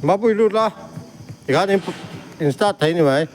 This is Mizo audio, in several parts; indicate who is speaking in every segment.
Speaker 1: Mapui lut la tikhan in in start thei ni mai.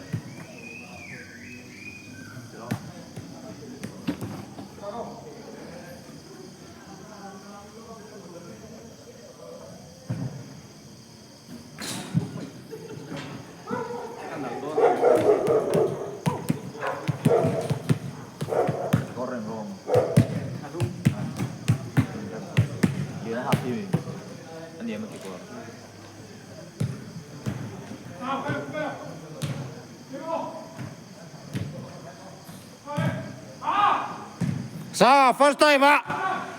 Speaker 1: Sa first time ah.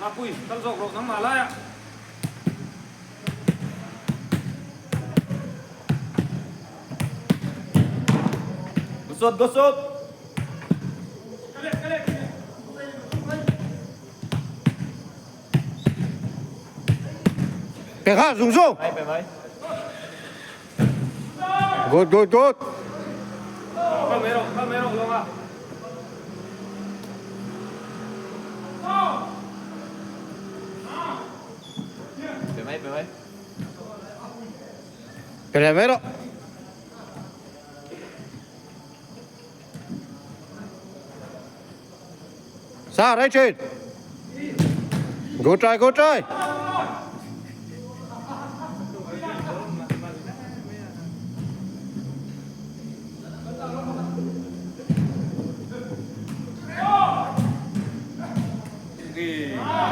Speaker 2: Mapui kal zawk rawh nangmah laiah.
Speaker 3: Gosot gosot.
Speaker 1: Pe kha zung zung.
Speaker 3: Mai pe mai.
Speaker 1: Good good good.
Speaker 2: Kal mai rawh kal mai rawh lawng a.
Speaker 3: Pe mai pe mai.
Speaker 1: Pe leh mai rawh. Sa right thin. Good try good try.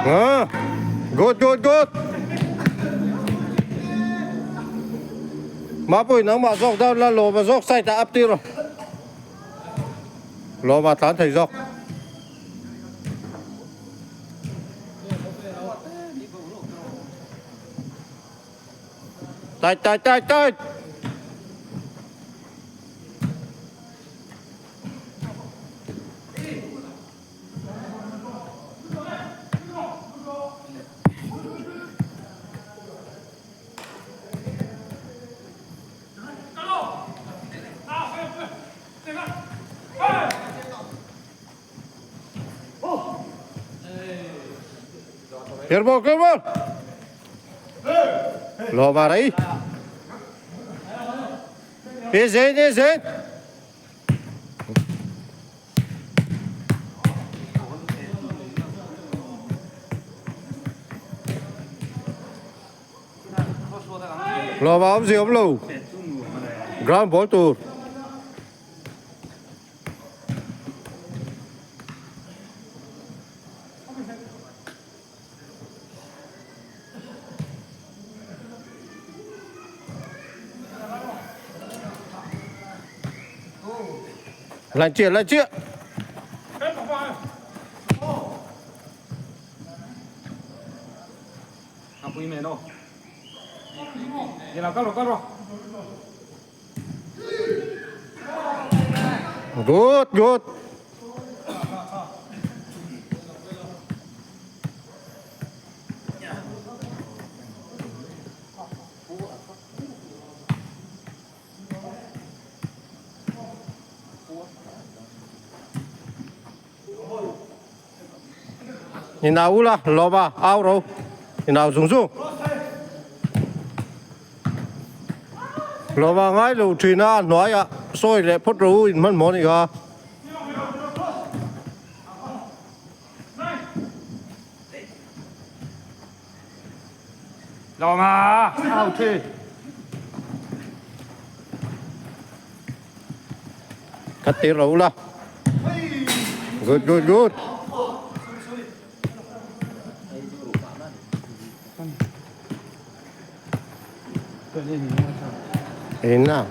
Speaker 1: Ah, good good good. Mapui nangmah zawk down la lawma zawk side ah up tir rawh. Lawma tlan thei zawk. Tight tight tight tight. Clear ball, clear ball. Loma đấy. Easy, easy. Loma awm zia awm lo. Ground ball tur. Lại chia, lại chia.
Speaker 2: Pui me no. Ni lo kal rawh kal rawh.
Speaker 1: Good, good. Ni nau la, lo ba, au ro. Ni nau zung zung. Lo ba ngai lo thin a, hnuai ah sawi leh phawt ro in hmanhmawh ni kha.
Speaker 2: Lo ma.
Speaker 1: Au thi. Cắt tir ro la. Good good good. Eng na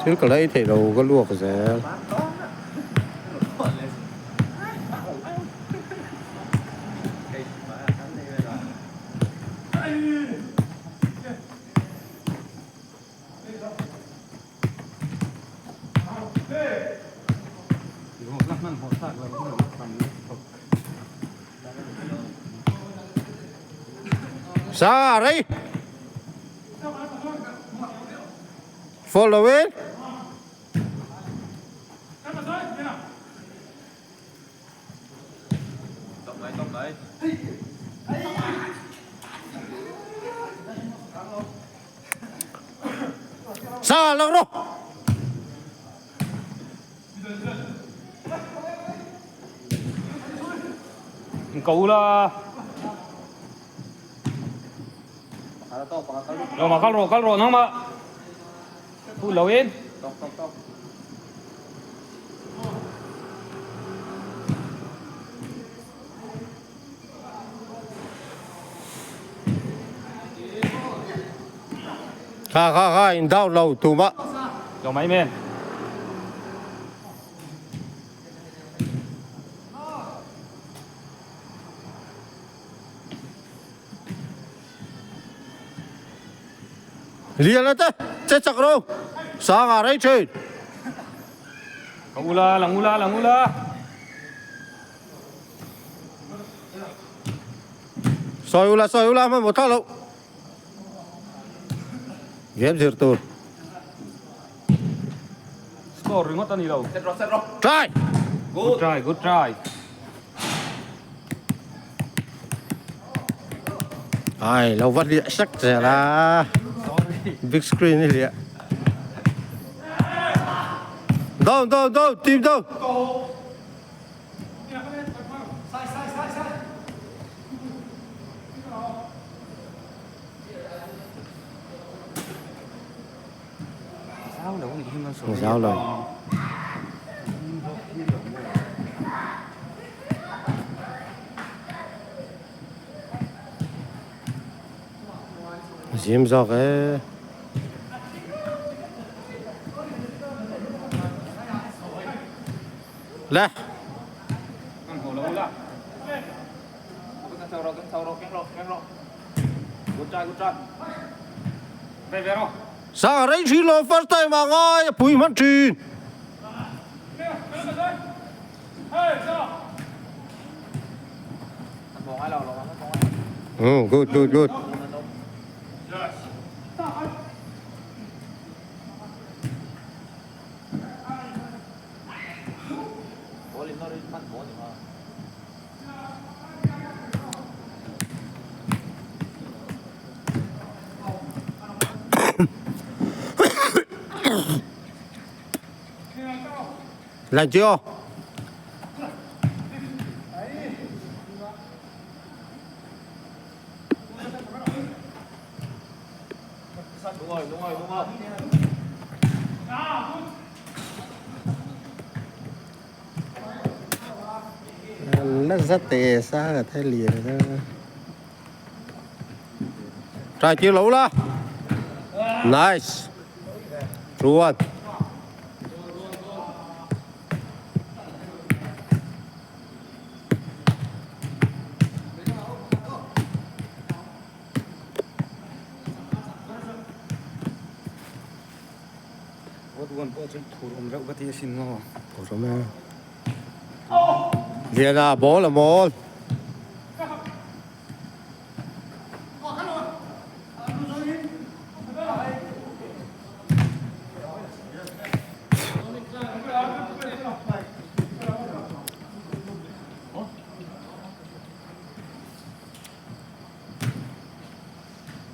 Speaker 1: thil ka lei theih lo ka luak zel. Sa rei. Follow it. Sa lang rawh.
Speaker 2: Ko ula. Lo mà kal rawh kal rawh nangmah. Thu lo in.
Speaker 1: Kha kha kha in down lo tumah.
Speaker 2: Lo mai men.
Speaker 1: Lian ate che chak ro sanga rei thin.
Speaker 2: Ka ula lang ula lang ula.
Speaker 1: Sawi ula sawi ula hman maw thlak loh. Game zir tur.
Speaker 2: Score ringawt a ni lo.
Speaker 1: Try.
Speaker 2: Good try good try.
Speaker 1: Ai lo va liah sak zel a. Big screen hi liah. Down down down team down. Zau lo. Zim zawk e. Le. Sang rei thin lo first time a ngai a pui hman thin. Ừ, good, good, good. Lạnh chưa? Nó rất tệ xa là thế liền đó. Trai chưa lũ đó. Nice. Ruan. Liền à, ball là ball.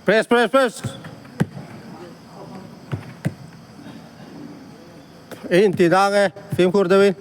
Speaker 1: Press, press, press. In ti dang e, fimkhur deuhin.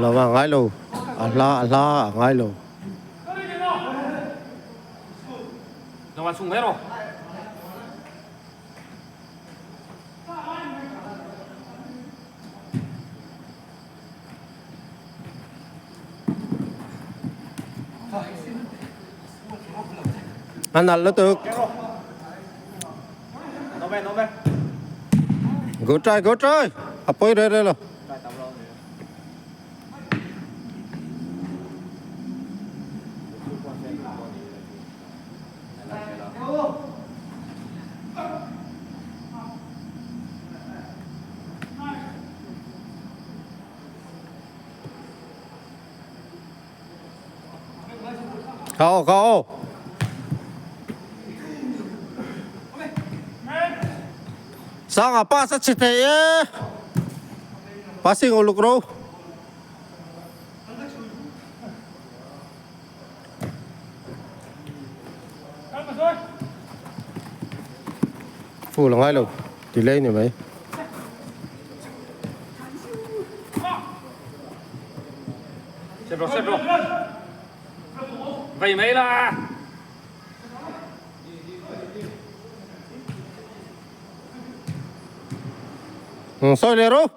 Speaker 1: Lo va ngai lo. A hla a hla a ngai lo. A nalh lutuk. Good try, good try. A pawi reh reh lo. Kha aw kha aw. Sanga pass a chhe thei e. Passing uluk ro. Full a ngai lo delay ni mai.
Speaker 2: Vei mai la.
Speaker 1: Sawi leh rawh.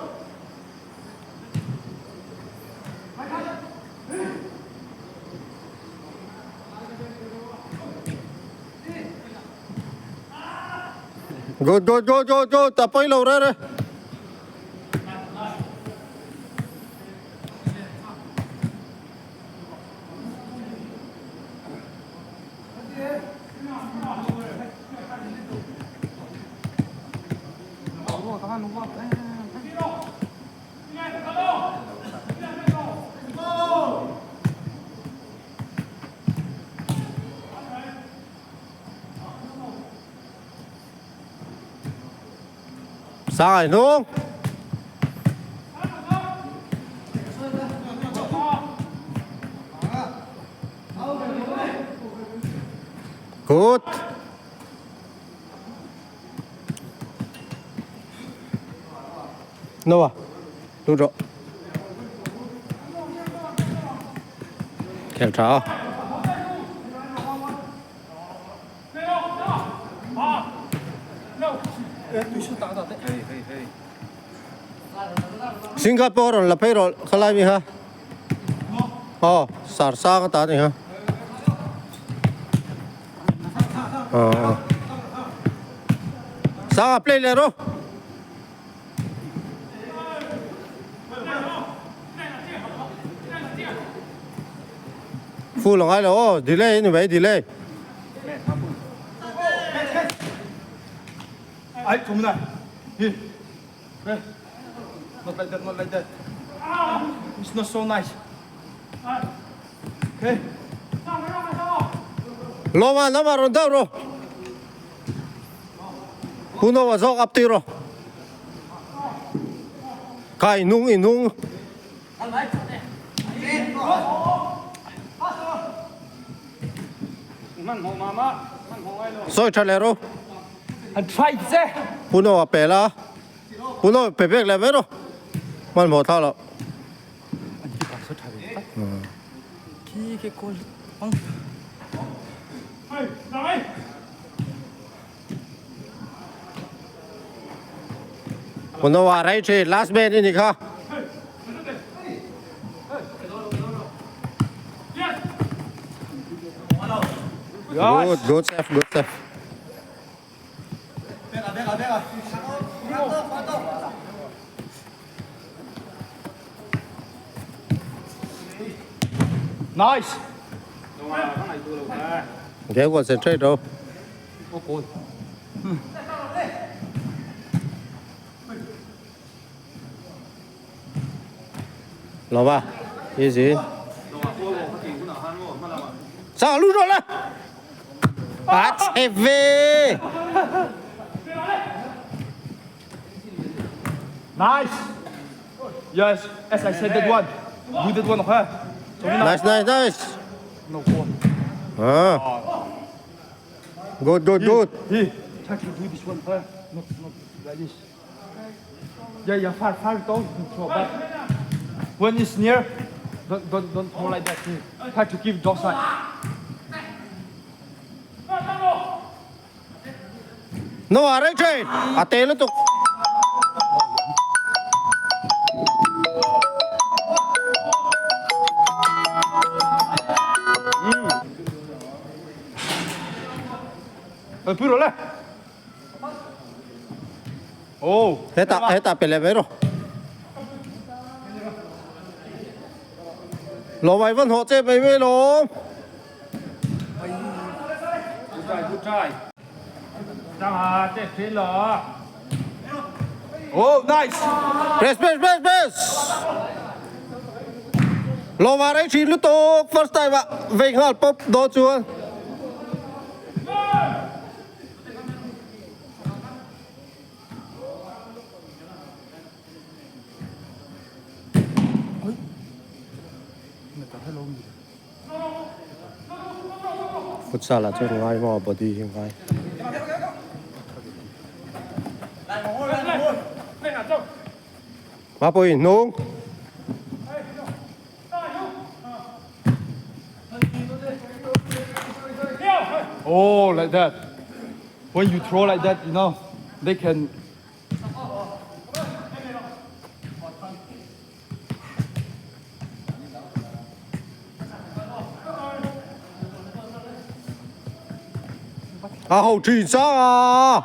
Speaker 1: Good good good good good a pawi lo reh reh. Sai hnung. Good. No à? Lut rawh. Khel tha a. Singapore rawn la phei rawh khalai mi kha. Aw sar sang ata ni kha. Aw. Sanga play leh rawh. Full a ngai lo aw delay a ni mai delay.
Speaker 2: Ai tum na. Hi. Hey. Not like that, not like that. It's not so nice. Okay.
Speaker 1: Lawma lama rawn deuh rawh. Huno a zawk up tir rawh. Kha i hnung i hnung. Sawi tha leh rawh.
Speaker 2: An try che.
Speaker 1: Huno a pe la. Huno pe pek leh mai rawh. Hmanhmawh thla loh. Hunoa rei thin last man i ni kha. Good, good save, good save.
Speaker 2: Nice.
Speaker 1: Game concentrate đâu. Lò ba, easy. Sao lút rồi lên. Bắt heavy.
Speaker 2: Nice. Yes, as I said that one. Do that one, okay?
Speaker 1: Nice, nice, nice.
Speaker 2: No goal.
Speaker 1: Ah. Good, good, good.
Speaker 2: Hey, try to do this one, okay? Not, not like this. Yeah, yeah, far, far, don't throw, but when it's near, don't, don't, don't throw like that. Try to give dog side.
Speaker 1: No a rei thin a te lutuk.
Speaker 2: Pui rawh le. Oh.
Speaker 1: Hetah hetah pe leh mai rawh. Lawmai van hawh che mai mai lawm.
Speaker 2: Oh, nice.
Speaker 1: Press, press, press, press. Lawma rei thin lutuk first time ah vei nghal pawp dawn chuan. Futsal ah chuan ngai maw body hi ngai. Mapui hnung.
Speaker 2: Oh, like that. When you throw like that, you know, they can.
Speaker 1: A ho thin sang a.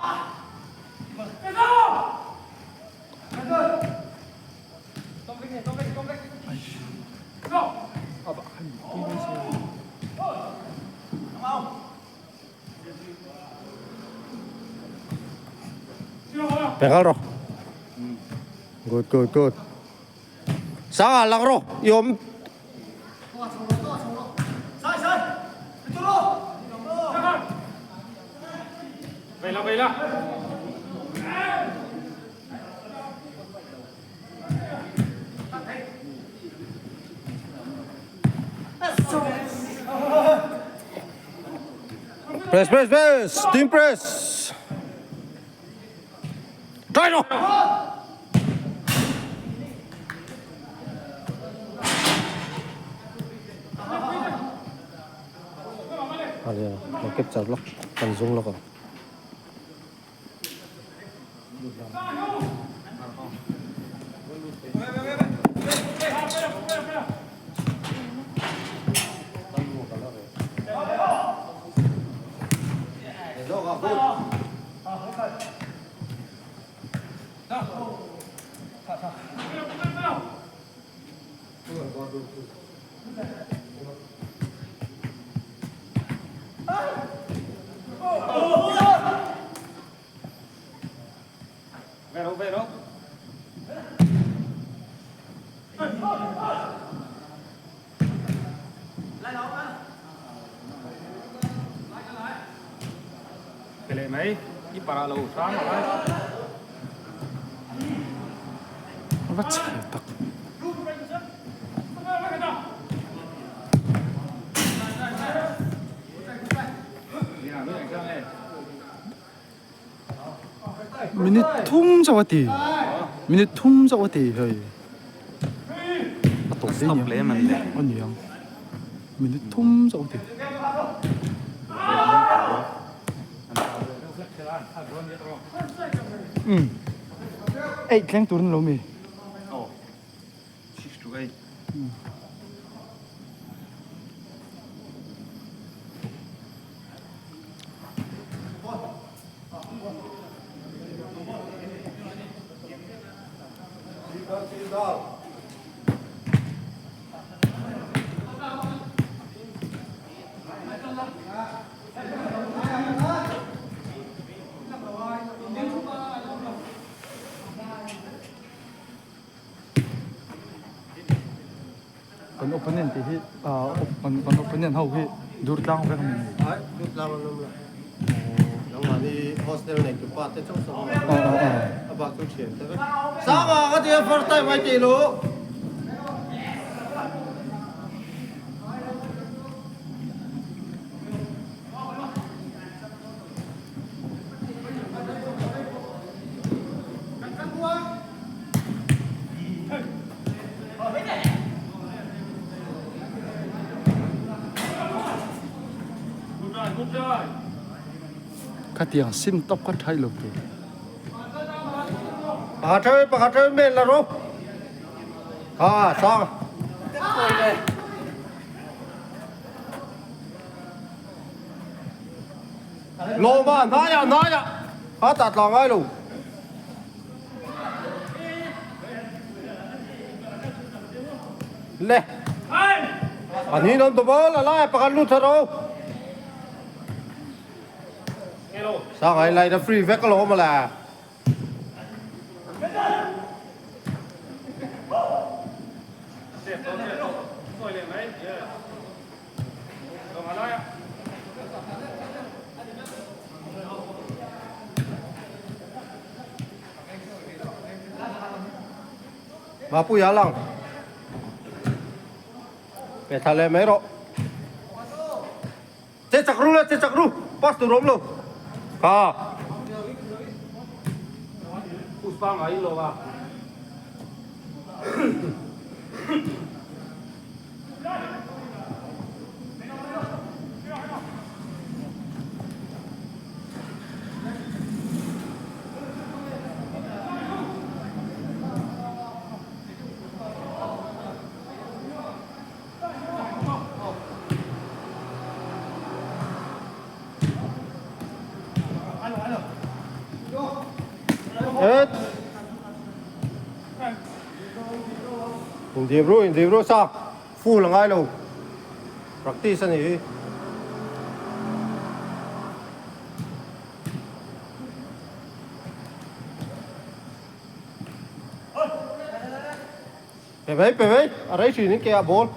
Speaker 1: Pe nghal rawh. Good good good. Sanga lak rawh i awm. Press press press team press. Try rawh. Alia, lo capture lawk, kan zung lawk ang.
Speaker 2: Va chhe tak. Minute thum chauh a ti. Minute thum chauh a ti hei. A tawp daih nia. A ni ang. Minute thum chauh a ti. Umm. Eih thleng tur an lo mi. Kan opponent te hi ah kan opponent ho hi Durtlang vek a ni.
Speaker 1: Ai Durtlang an awm lo. Nangmahni hostel nei tu pa te chauh sawn a bak chu thian te vek. Sanga ka tia first time ai tih luh.
Speaker 2: Khatiang sim tawp kha thai lo tur.
Speaker 1: Pakhat theuh pakhat theuh men la rawh. Ha sang. Lawma hnaiah hnaiah a tah tla ngai lo. Le. An hi non ball a lai pakhat lut thar o. Sang ai lai na free vek lo ma la. Mapuia lang. Pe thla leh mai rawh. Che chak ru le, che chak ru. Pass tur awm lo. Kha.
Speaker 2: Pushpa ngai lo a.
Speaker 1: Et. Indip ru, indip ru sa. Full a ngai lo. Practice a nih hi. Pe mai, pe mai. A rei thin in ke ah ball.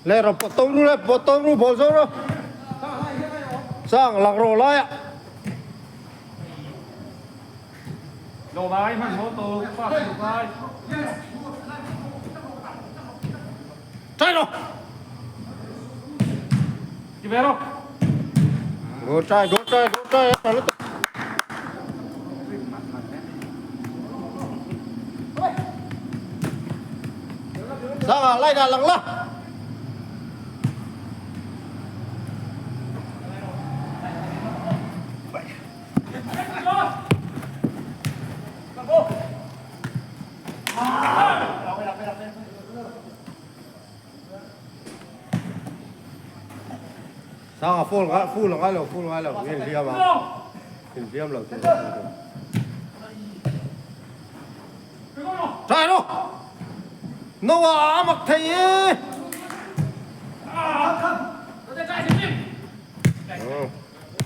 Speaker 1: Le rawh pawt tawng ru le, pawt tawng ru ball zawng ru. Sang lak rawh lai ah.
Speaker 2: Lo vai hman ho to pa su vai.
Speaker 1: Try rawh.
Speaker 2: Ti ve rawh.
Speaker 1: Go try, go try, go try. Tha lutuk. Sang ah line ah lang la. Sang a full ngai full ngai lo full ngai lo in hliam a in hliam lo tur Trai ro Noah a mak thei e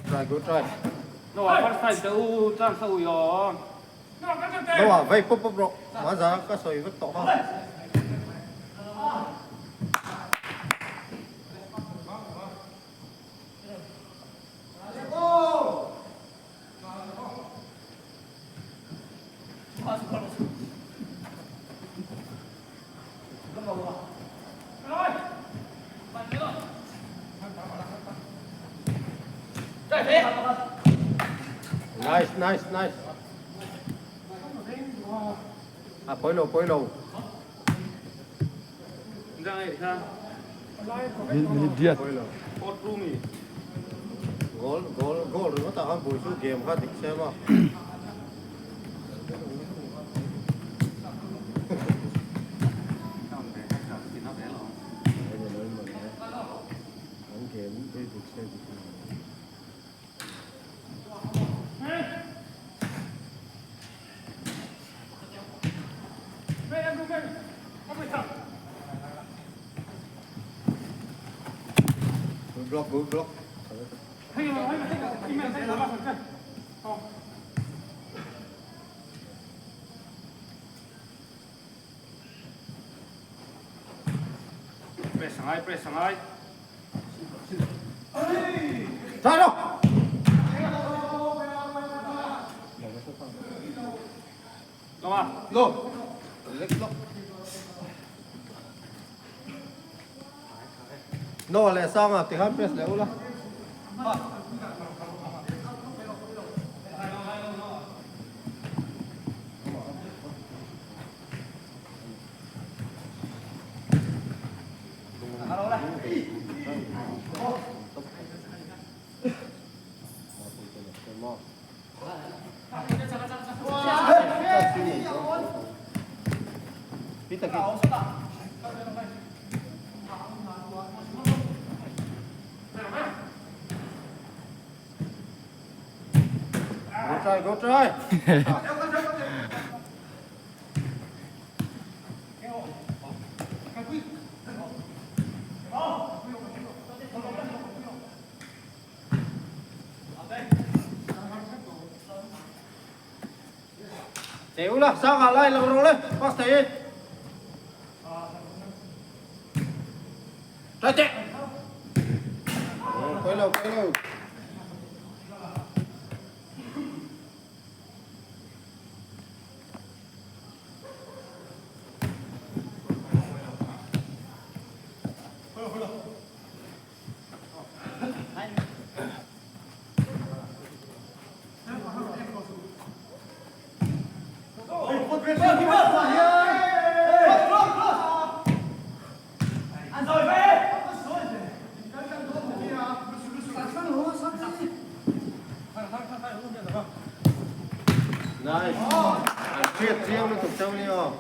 Speaker 1: Try good try.
Speaker 2: Noah first time te u chance u yo.
Speaker 1: Noah vei pawp pawp rawh. Mahza ka sawi vek tawh kha. Nice, nice, nice. A pawi lo, pawi lo.
Speaker 2: Minute diat.
Speaker 1: Goal, goal, goal ringawt ah khan buai chu game kha dik se maw. An game hi dik se dik lo. Good block, good block.
Speaker 2: Press angai, press angai.
Speaker 1: Try đâu.
Speaker 2: Lo ma.
Speaker 1: Lo. Lek lo. No leh sang a tikhan press leh ula. Go try, go try. Cheu la, sang ah lai lang rawh le, pass thei e. Try teh. Quay lâu, quay lâu. chauh ni aw.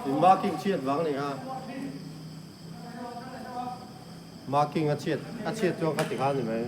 Speaker 1: In marking chhiat vang ni kha. Marking a chhiat a chhiat chuan kha ti kha ni mai.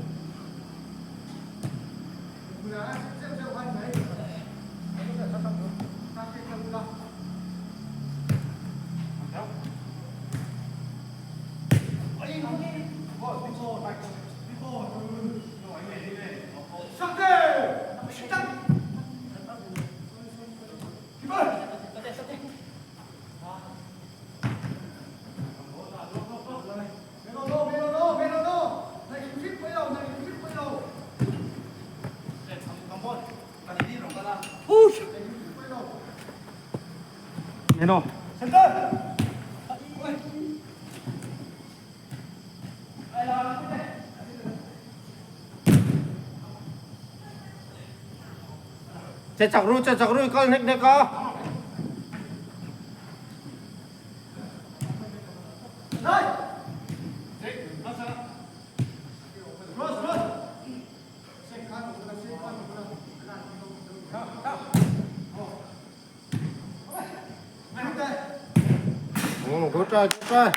Speaker 1: Che chak ru, che chak ru, i kal hnek hnek a. Good try, good try.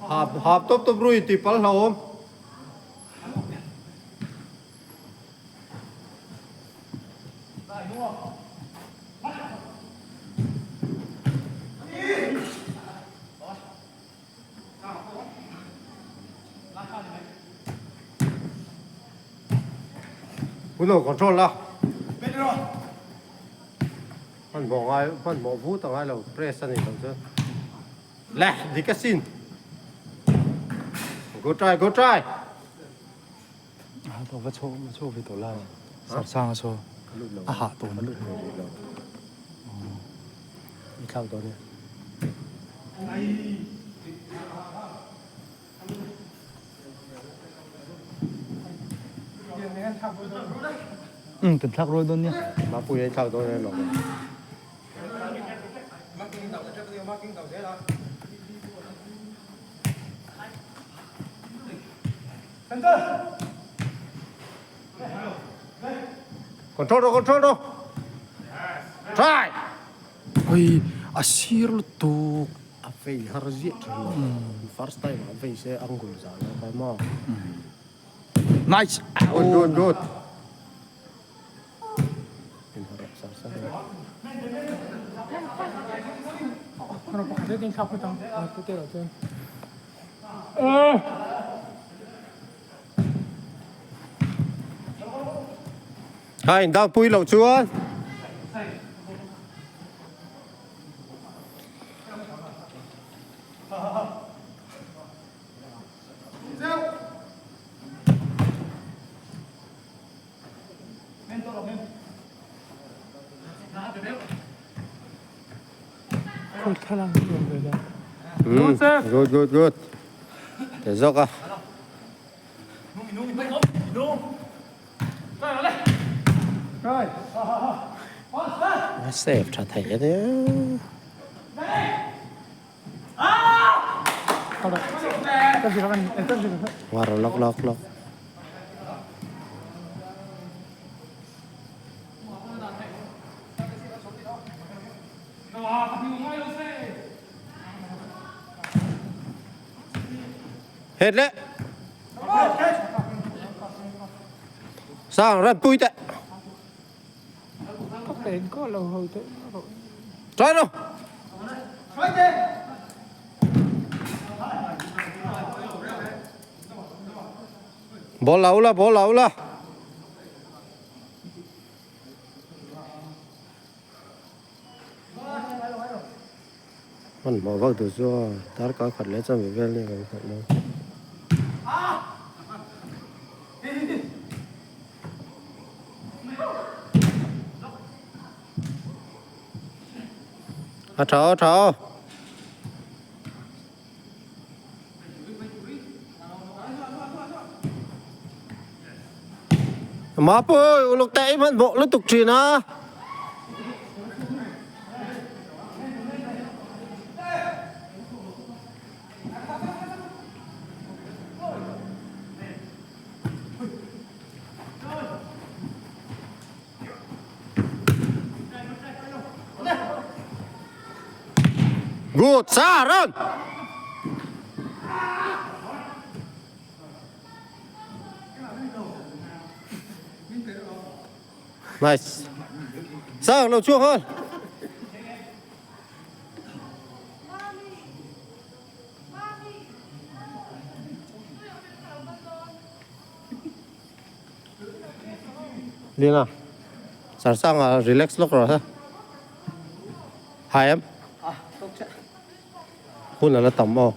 Speaker 1: Hap hap tawp tawp rui tih pal hlauhawm. Hun lo control la. Hmanhmawh ngai hmanhmawh vut a ngai lo press a ni lo chuan. Le dik a sin. Good try good try.
Speaker 2: A va chho va chho ve tawh la sar sang a chho a hah tawh
Speaker 1: lut ve rih lo. I thlak dawn e.
Speaker 2: Um kan thlak rual dawn nia.
Speaker 1: Mapuia i thlak dawn e lawm. Control rawh control rawh. Try.
Speaker 2: Oi a sir lutuk.
Speaker 1: A vei har ziah thin lo. First time a vei se angle zah lo kha maw.
Speaker 2: Nice.
Speaker 1: Good good good. In har sar sar. Kha in dang pui loh chuan. Good good good. Te zawk a. A save tha thei a nia. War lawk lawk lawk. Hết leh. Sang ran pui teh. Try đâu. Ball la ula, ball la ula. Hmanhmawh vak duh chu a darkar khat leh chuan ve vel nia kan khalh dawn. A tha aw a tha aw. Mapui uluk teh i hmanhmawh lutuk thin a. Good, Saron! Nice. Sang lo chuak hon. Lina. Sar sang a relax lawk rawh ha. Hai em. Hun ala tam aw.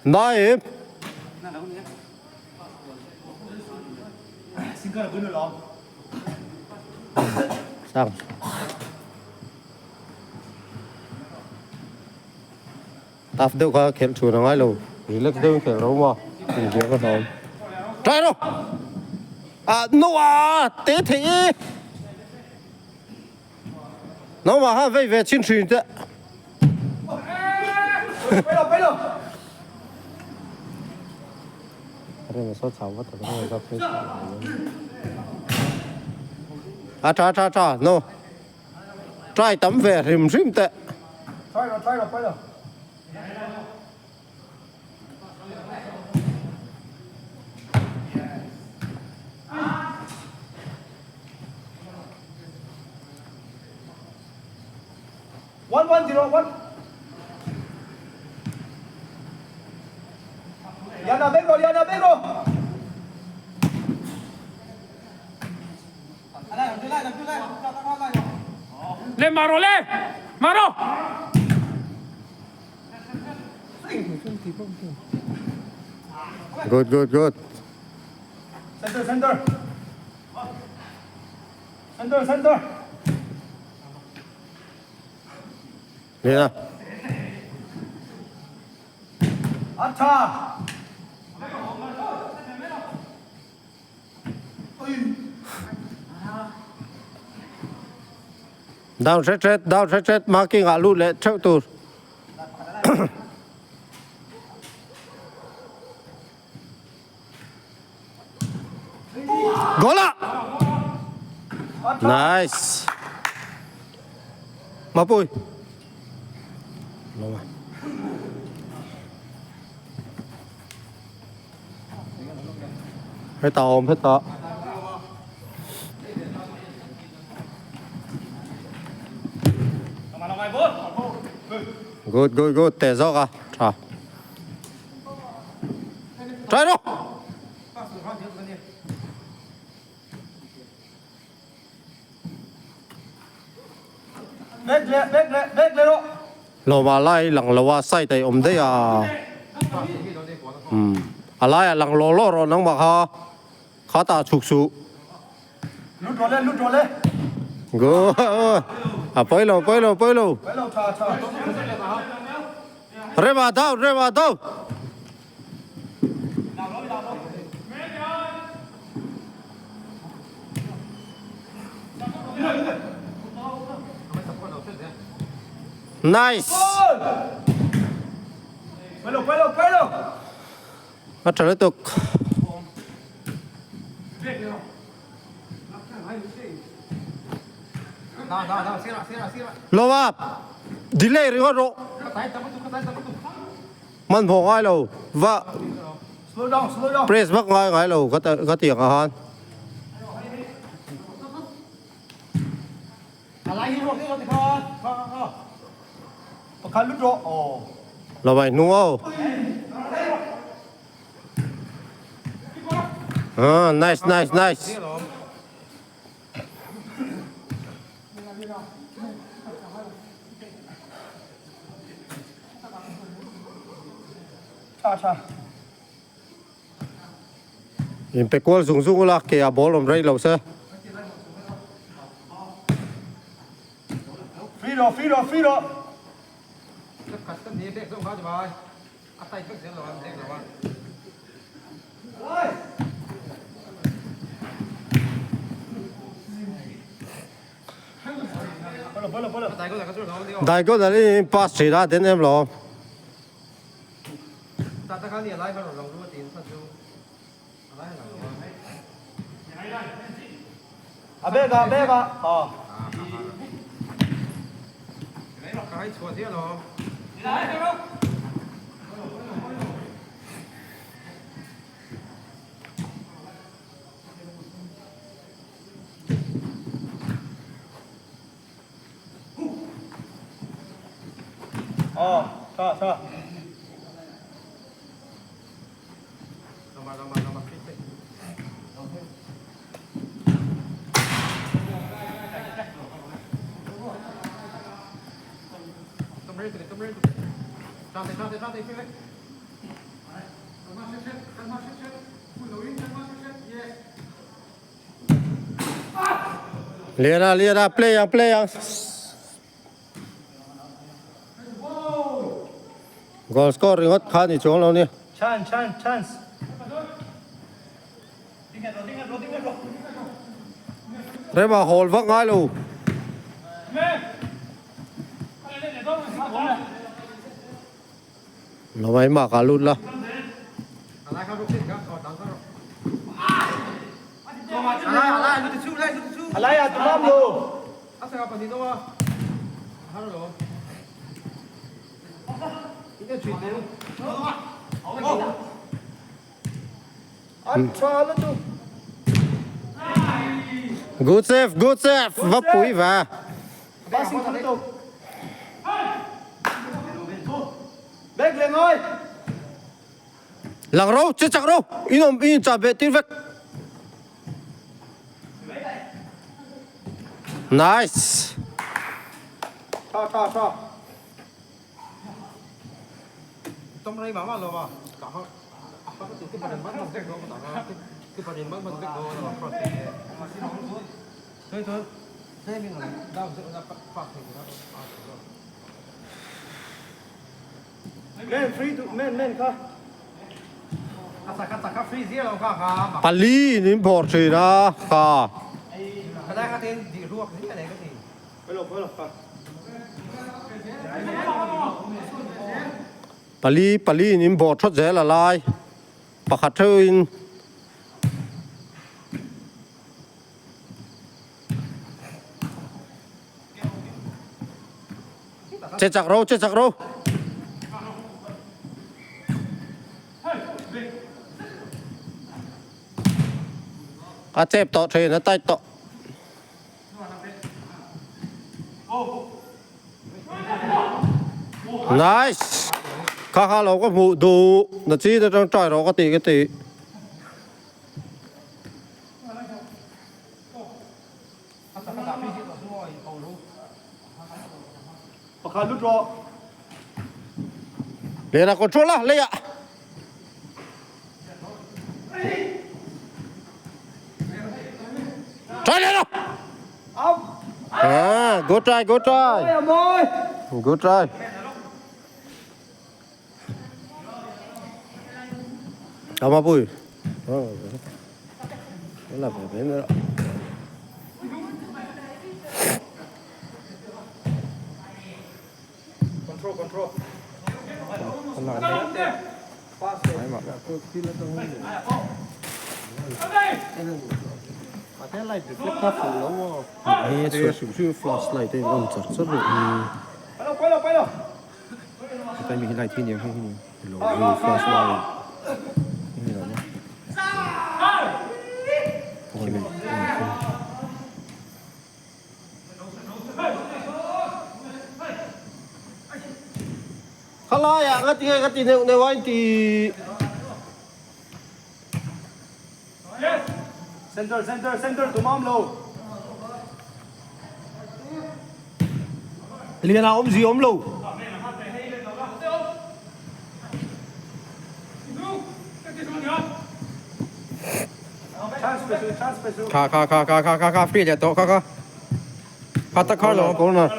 Speaker 1: Nai em. Sang. Tough deuh kha khelh chhun a ngai lo, relax deuhin khelh ro maw inziah ka hlawm. Try rawh! Ah no ah te thei e! Nangmah khan vei ve chin thin teh. A tha tha tha no. Try tam ve hrim hrim teh.
Speaker 2: Try rawh try rawh pawi lo. One one zero one. Liana bek rawh Liana bek rawh.
Speaker 4: Le maro le maro.
Speaker 1: Good good good.
Speaker 2: Center center. Center center.
Speaker 1: Lena.
Speaker 2: Acha.
Speaker 1: Down hret hret, down hret hret, marking ah lut leh theuh tur. Goal ah! Nice. Mapui. Lawm a. Heta awm heta. Good good good teh zawk a tha. Try rawh.
Speaker 2: Back leh back leh back leh rawh.
Speaker 1: Lawma lai lang lo a side ah i awm daih a. Umm a lai ah lang law law rawh nangmah kha kha tah chhuk suh.
Speaker 2: Lut rawh le lut rawh le.
Speaker 1: Go a pawi lo pawi lo pawi lo.
Speaker 2: Pawi lo tha tha.
Speaker 1: Rema down Rema down. Nice. A tha lutuk. Lo a delay ringawt rawh. Hmanhmawh ngai lo va press vak ngai ngai lo ka ti ang a han. Lo mai hnung aw. Ah nice nice nice. In pe kual zung zung ula ke a ball awm rei lo se.
Speaker 2: Free rawh free rawh free rawh.
Speaker 1: Diagonal in pass thin a den em lo. Lian a lian a play ang play ang. Goal score ringawt kha ni chuang lo ni.
Speaker 2: Chance chance chance.
Speaker 1: Rema hawl vak ngai lo. Lo mai mah ka lut la. Good save, good save. Va pui va. Lang ro, che chak ro. In om in cha be tir vek. Nice. Pali in in phawrh thin a kha. Pali pali in in bawh thawt zel a lai pakhat theuh in. Che chak ro che chak ro. A chep tawh thin a tight tawh. Nice. Kha kha lo ka hmuh duh na chi te tang try rawh ka ti ka ti. Lehla control a leiah. Try leh lo. Ah, good try, good try. Good try. Tama pui. La ve ve nữa.
Speaker 2: Control control.
Speaker 1: Flashlight a on char char rih hi. Lo hi flashlight ni lo maw. Khalai ah nga ti nge ka ti neuh neuh a in ti.
Speaker 2: Center center center tum am lo.
Speaker 1: Lian ah awmzi awm lo.
Speaker 5: Kha kha kha kha kha kha kha free leh tawh kha kha kha tak kha lo
Speaker 1: Corner.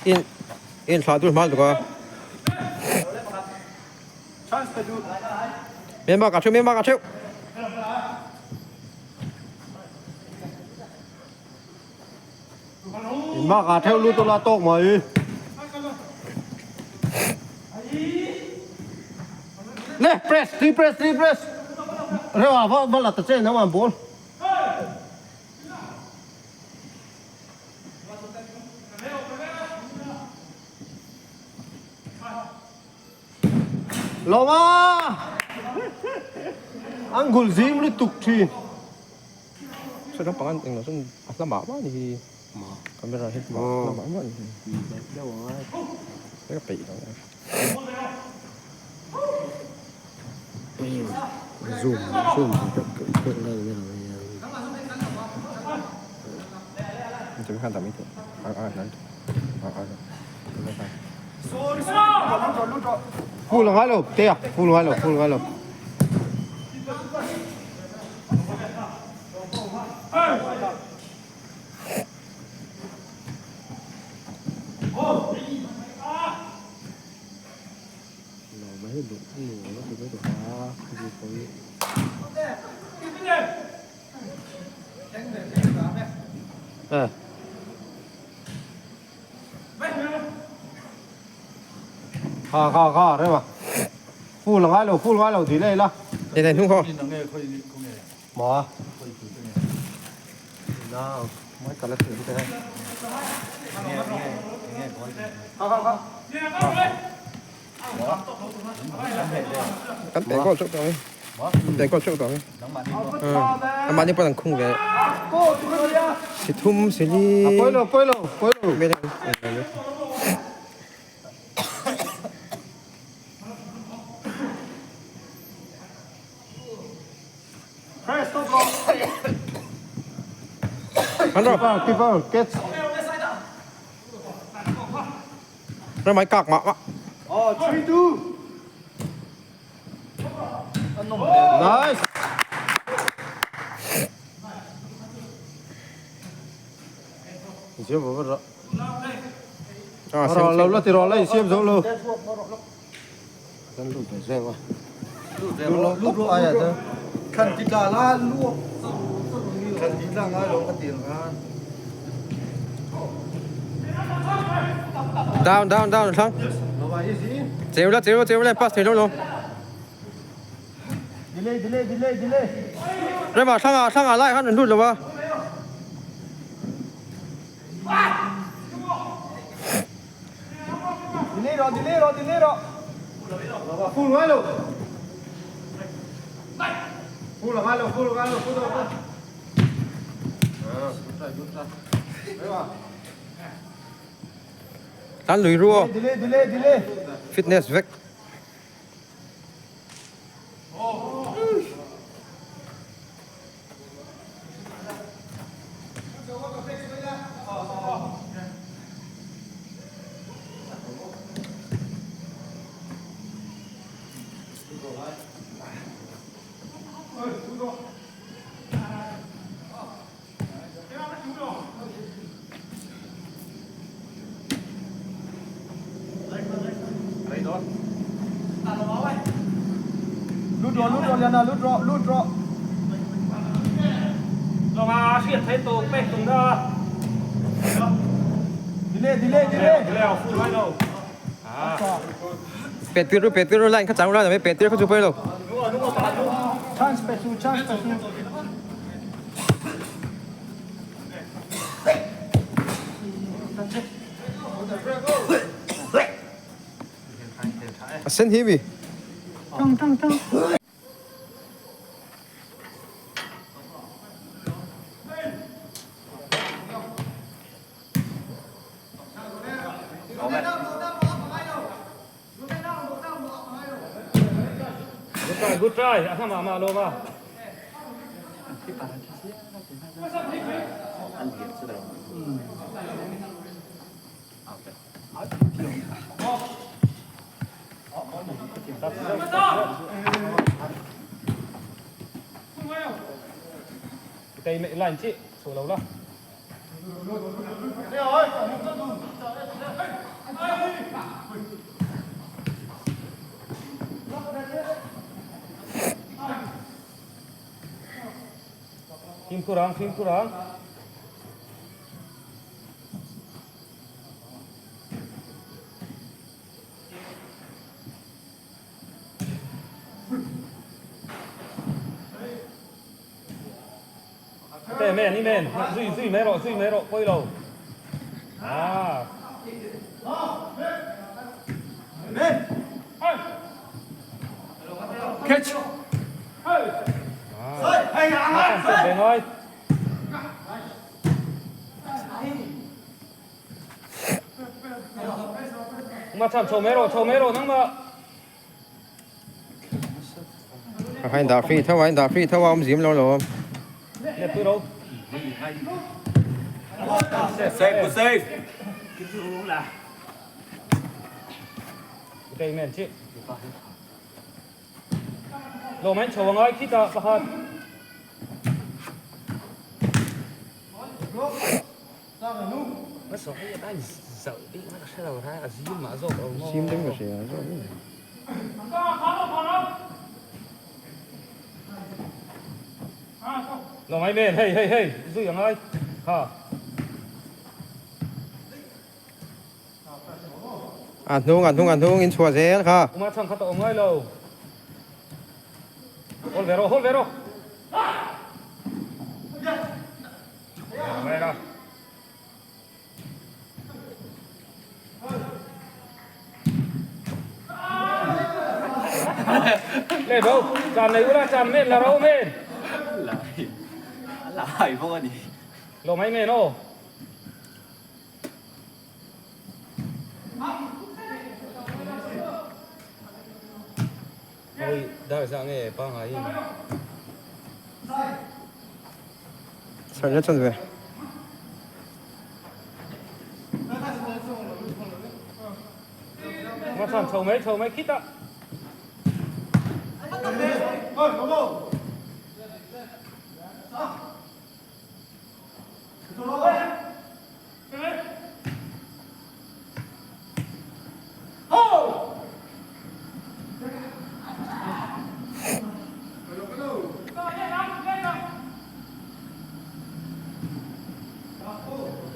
Speaker 5: In in thlah dur hma lutuk a. Myanmar ah theuh Myanmar ah theuh.
Speaker 1: Myanmar ah theuh lut ula tawk mai. Le press three press three press. Reuh ah va va la ta che nang an ball. Lawma! An gul zim lutuk thin.
Speaker 5: Saw lampang an englo chuan a hla mah mah a ni hi. Camera hi a hla mah mah a ni hi. Ka peih lo a.
Speaker 1: Zoom zoom ka la ni lo hian.
Speaker 5: Chu khan tam i theih a a nan a a
Speaker 1: Full a ngai lo te a full ngai lo full ngai lo. Kha kha kha rem a full a ngai lo full ngai lo delay la.
Speaker 5: Nei nei hnung khaw.
Speaker 1: Maw. Nau mai ka la thei te.
Speaker 5: Kan pe goal chauh tawh ang e. Kan pe goal chauh tawh ang e. Amah ni pawh an khung ve. Si thum si li.
Speaker 1: A pawi lo pawi lo pawi lo.
Speaker 5: Keeper
Speaker 1: keeper catch.
Speaker 5: Ramai kak mah mah.
Speaker 2: Oh, 3 2.
Speaker 1: Nice. Siam va ra. Ra lo la ti ro la siam zo lo. Kan lut ve zeng a. Lut lo lut lo ai a.
Speaker 2: Kan ti tla la lu. Kan ti tla ngai lo ka ti khan.
Speaker 5: Down down down thlang. Cheu la cheu cheu la pass thei lo lo.
Speaker 2: Delay delay delay delay.
Speaker 5: Rema thlang ah thlang ah lai khan an lut lo a.
Speaker 2: Delay ro delay ro delay ro.
Speaker 1: Full ngai lo. Full ngai lo full ngai lo full lo.
Speaker 5: Tan lui ru aw.
Speaker 2: Delay delay delay.
Speaker 5: Fitness vek.
Speaker 2: Lut ro lut ro Liana lut ro lut ro.
Speaker 4: Lawma hriat thei tawk pek tum da.
Speaker 2: Delay delay delay.
Speaker 4: Delay a full ngai lo.
Speaker 5: Pet tir ru pet tir ru line kha chang ru line pet tir kha chu pawh lo.
Speaker 2: Chance pe su chance pe su.
Speaker 5: A sen hi mi.
Speaker 2: Tang tang tang.
Speaker 4: Good try, good try. A hma mah lawm a. Tei line chi, chho lo la. Fimkhur ang, fimkhur ang. Te men, i men, zui zui mai rawh, zui mai rawh, pawi lo. Ah.
Speaker 2: Catch.
Speaker 4: Ah. Ve ngai. Ma chan chho mai rawh, chho mai rawh nangmah.
Speaker 5: A in dah free tho a, in dah free tho a awm zim lo lo.
Speaker 4: Let pui ro.
Speaker 3: Safe, good save.
Speaker 4: Tei men chi. Lo mai chho angai khi ta pakhat.
Speaker 5: Sim deuh ka hria zawk mai.
Speaker 4: Lo mai men hei hei hei zui angai ha.
Speaker 5: A hnung a hnung a hnung in chhuah zel kha.
Speaker 4: Uma chhan kha ta awm ngai lo. Hol ve rawh hol ve rawh. Lê đâu, chạm này ula chạm men là đâu men.
Speaker 3: Lại. Lại vô anh.
Speaker 4: Lo mấy men ô. Ôi, dar za nge pa ngai in.
Speaker 5: Sarna chan ve.
Speaker 4: Ma chan chho mai chho mai khita.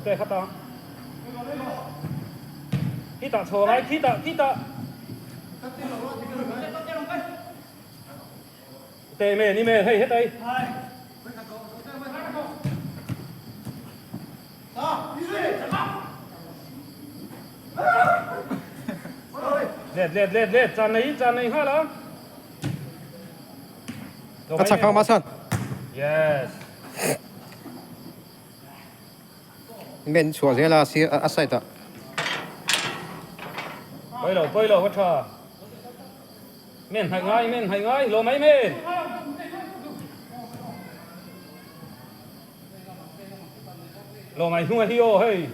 Speaker 4: Te khata. Khita chho mai khita khita. Te men ni men hei hết đây. Let let let let chan nei chan nei ha la.
Speaker 5: A chak kha ma chan.
Speaker 4: Yes.
Speaker 5: Men chhuah zel a sir a side ah.
Speaker 4: Pawi lo pawi lo ka tha. Men hai ngai men hai ngai lo mai men. Lo mai hnung a hi aw hei.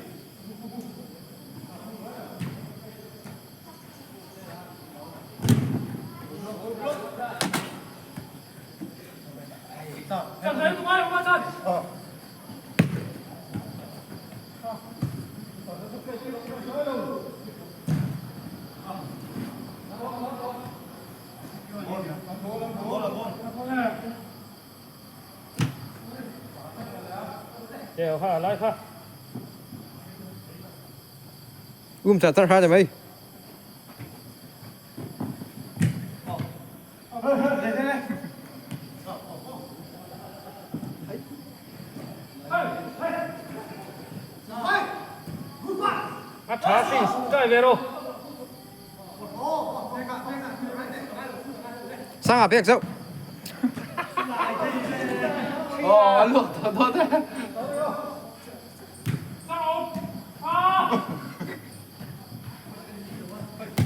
Speaker 4: Đều kha lai kha.
Speaker 5: Um char char kha ni mai.
Speaker 4: A tha sin try ve ro.
Speaker 5: Sang a pek zauh.
Speaker 2: Ồ, luộc thật tốt đấy.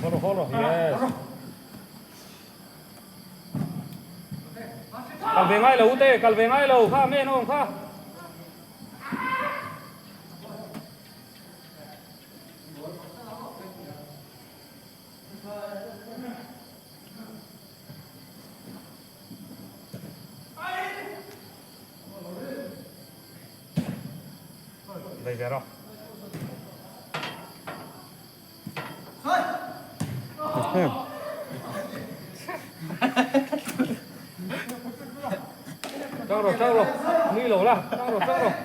Speaker 4: Holo holo yes. Kal ve ngai lo ute kal ve ngai lo kha men ong kha. Đây về rồi. Tang rawh, tang rawh. Nui lo la, tang rawh, tang rawh.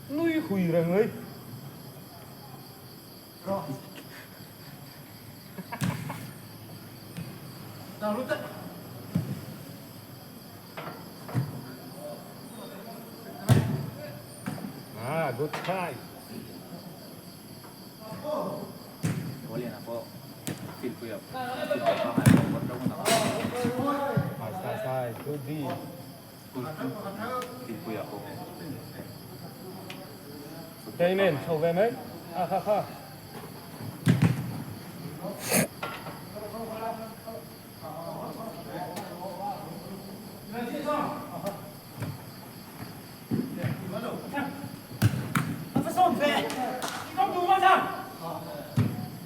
Speaker 4: Nui hui reng mai. Ah, good try. Nice, nice, nice. Good D. Tei men, chho ve mai. Ah, kha, kha.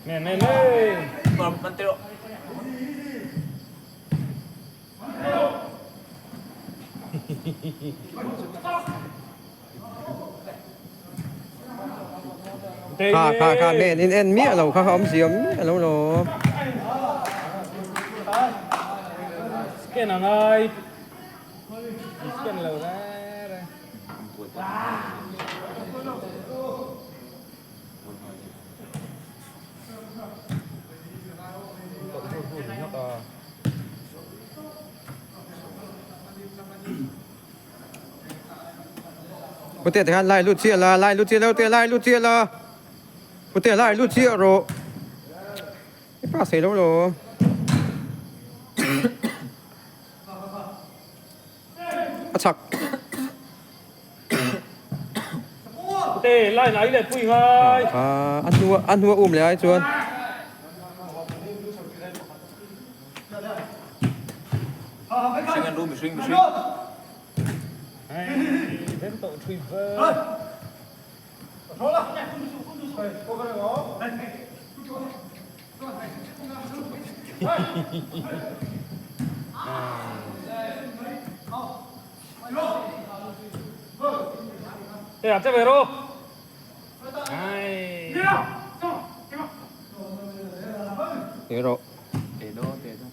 Speaker 4: Men, men, men.
Speaker 5: Kha kha kha men in en miah lo kha kha awmzia awm miah lo lawm.
Speaker 4: Scan a ngai. Scan lo re re.
Speaker 5: Putea te khan lai lut chiah la, lai lut chiah lo te, lai lut chiah la. Putea lai lut chiah rawh. I pa sei lo lo. A chak.
Speaker 4: Pute lai nai leh pui ngai.
Speaker 5: A hnua a hnua um leh ai chuan.
Speaker 3: Mihring an ru mihring mihring.
Speaker 4: Hei den tawh thui ve. Thế à, chắc về đâu? Ai.
Speaker 5: Thế rồi.
Speaker 3: Để đó để đó.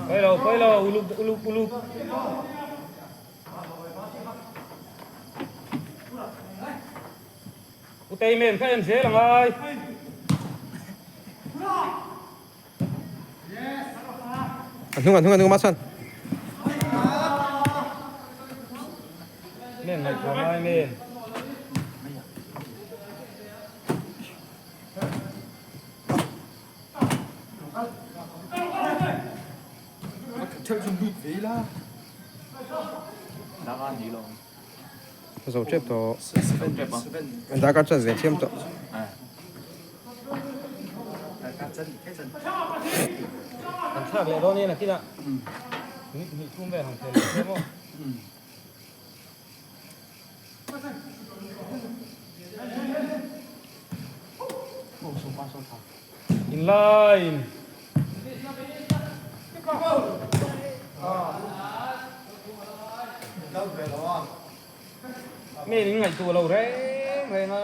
Speaker 4: Quay đầu, quay đầu, uluk, uluk, uluk. Utei men kha en zel angai.
Speaker 5: A hnung a hnung a hnung Masan.
Speaker 4: Men ngaihtuah ngai men.
Speaker 5: Zo tep tawh. An darkar chan ve thiam tawh.
Speaker 4: An thlak leh dawn nia nakinah. Ni hnih thum vel han khel leh se maw. In line. Men in ngaihtuah lo reng reng a.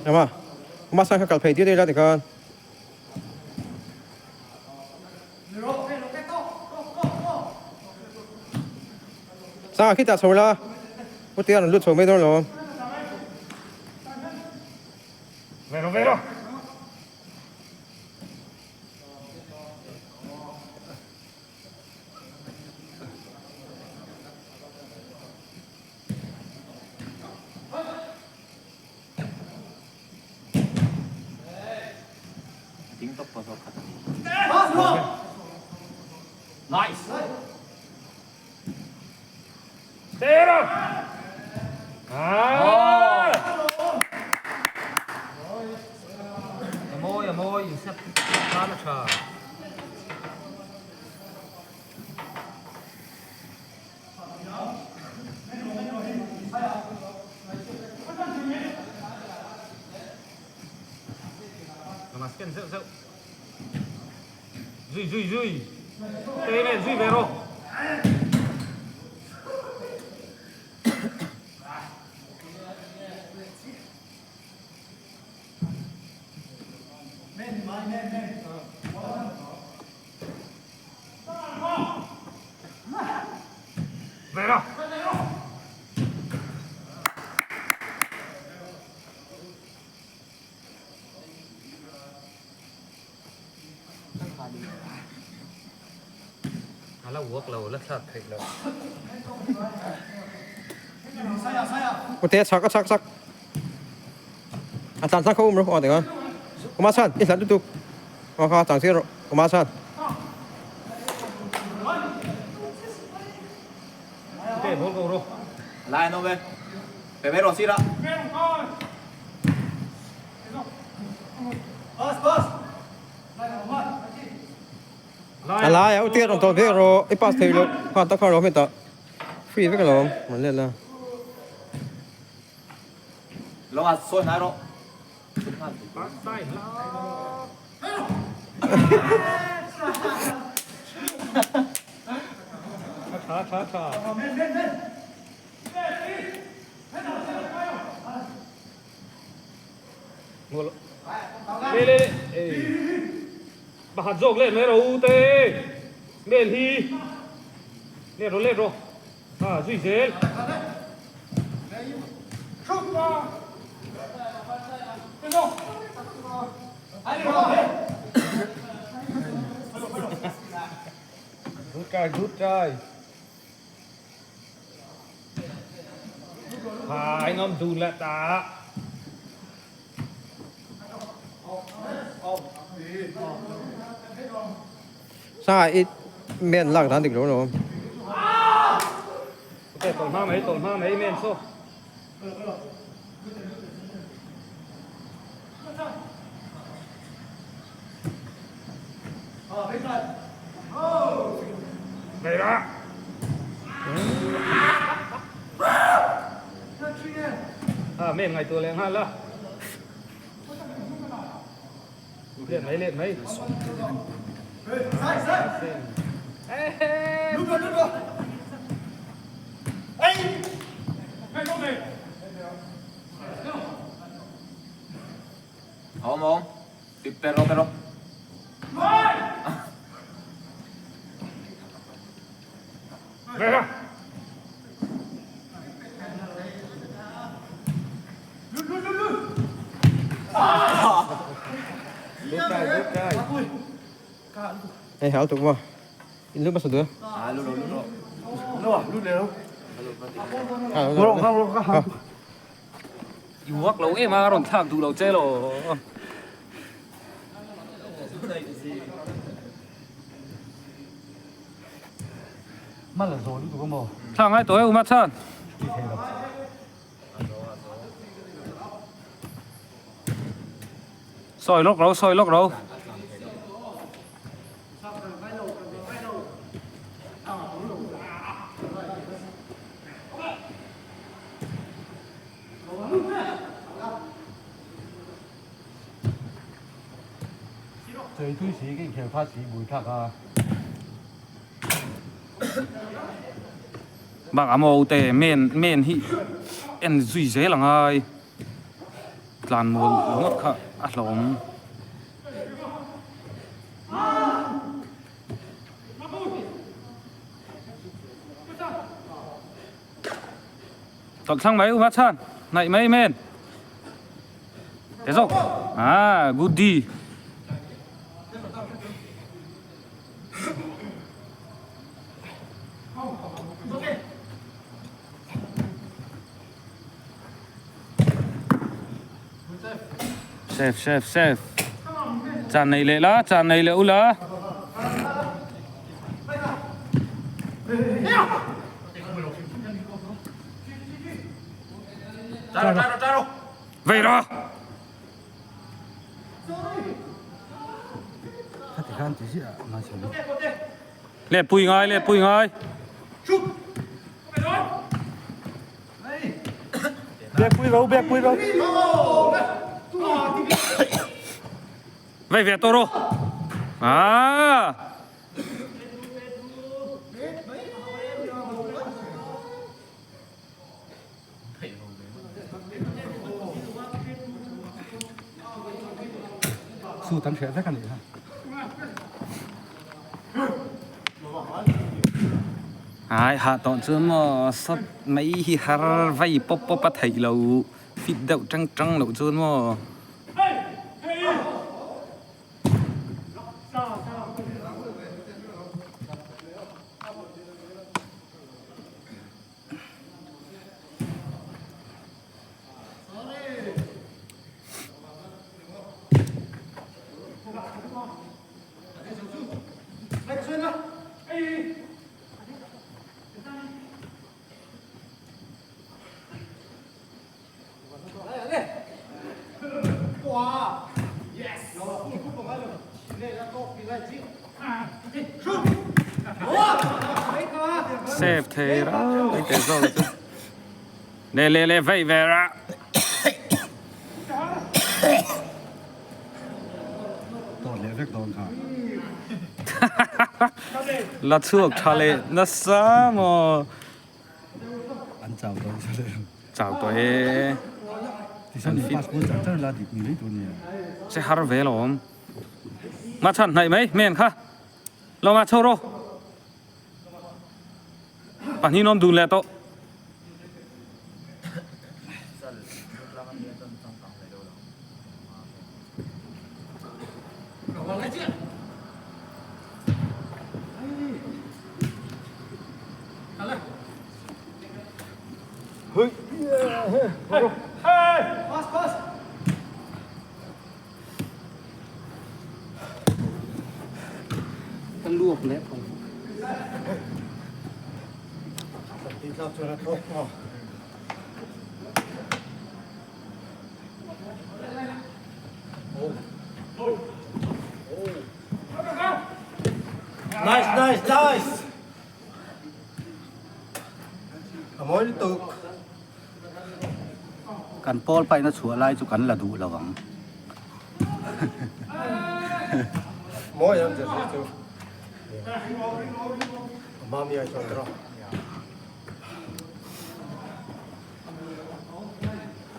Speaker 5: Ama, Masan kha kal phei tir ila tikhan. Sangah khitah chho la, Putea rawn lut chho mai dawn lo.
Speaker 4: Vero vero.
Speaker 3: Nice.
Speaker 4: Tero. Ah. A mawi a mawi in step tan a tha. Lawma scan zeuh zeuh. Zui zui zui. Te nen zui ve rawh. Ve rawh. A la uak lo, la thlak theih lo.
Speaker 5: Ute a chak a chak chak. A tlan tlang kho um ro aw tinga. Uma chan i hlat lutuk. Aw kha chang sir ro. Uma chan.
Speaker 4: Ute ball ko ro.
Speaker 3: Lai no ve. Pe ve ro si ra.
Speaker 5: A lai a utir rawn tawn vek rawh i pass thei loh khan tak khan rawh hmet ah free vek alawm rawn let la.
Speaker 3: Lawng ah sawi hnai rawh.
Speaker 4: Tha tha tha. Le le le. Pakhat zawk leh mai rawh u te. Mel hi. Let rawh let rawh. Ha zui zel. Good try, good try. Hai ngam dun leh ta.
Speaker 5: Sa i men lak dan dik lo lo.
Speaker 4: Ok, tawlh hma mai, tawlh hma mai men saw. Men ngaihtuah leh nghal a. Let mai let mai.
Speaker 3: Awm awm. Pe rawh pe rawh.
Speaker 5: Hei hal tuk maw? In lut hmasa duh.
Speaker 3: Ah lut lo lut lo.
Speaker 5: Lut lo.
Speaker 4: I uak lo em a, a rawn thlak duh lo che lo. Thlak ngai tawh e Uma chhan. Sawi lawk ro, sawi lawk ro. Bak a maw te men men hi en zui zel a ngai tlan mawl ngawt kha a hlawm. Tawlh thlang mai uma chhan hnaih mai men te zawk ah goodie Safe safe safe chan nei leh la chan nei leh ula. Vei rawh. Leh pui ngai leh pui ngai.
Speaker 2: Bek pui ro bek pui ro.
Speaker 4: Vai ve tawh rawh. Ah.
Speaker 2: Su tam hriat vek a nih kha.
Speaker 4: Ai ha tawh chuan maw sawt mai hi har vai pawp pawp a theih lo fit deuh tang tang loh chuan maw. Save thei rau mai teh zawk chu. Le le le vei ve ra.
Speaker 2: Tawt leh vek dawn kha.
Speaker 4: La chhuak tha leh nasa maw.
Speaker 2: An chau dawn sa le.
Speaker 4: Chau tawh e.
Speaker 2: Tichuan in pass bul char char la dik ni mai tur nia.
Speaker 4: Che har ve lawm. Ma chhan hnaih mai men kha. Lo ma chho rawh. Pahnih nawm dun leh tawh.
Speaker 1: Ka luak leh phawng. Tih tlak chuan a thawk maw? Nice, nice, nice. A mawi lutuk.
Speaker 6: Kan pawl paihna chhuah lai chu kan la duh lo ang.
Speaker 1: Mawi ang jersey chu. A mami ai chuan tawh.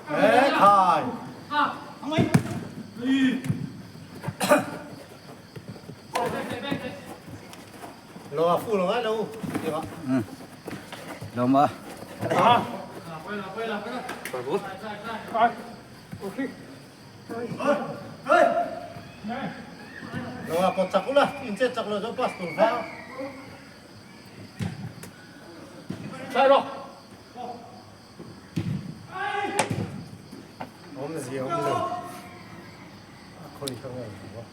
Speaker 1: E khai. Lo a fu lo ngai lo ti ma.
Speaker 6: Lo ma.
Speaker 1: Lo a pawt chak ula, in chet chak lo chuan pass tur va.
Speaker 4: Sai rawh.
Speaker 1: Awmzia awm lo. A khawi ka ngai lo a.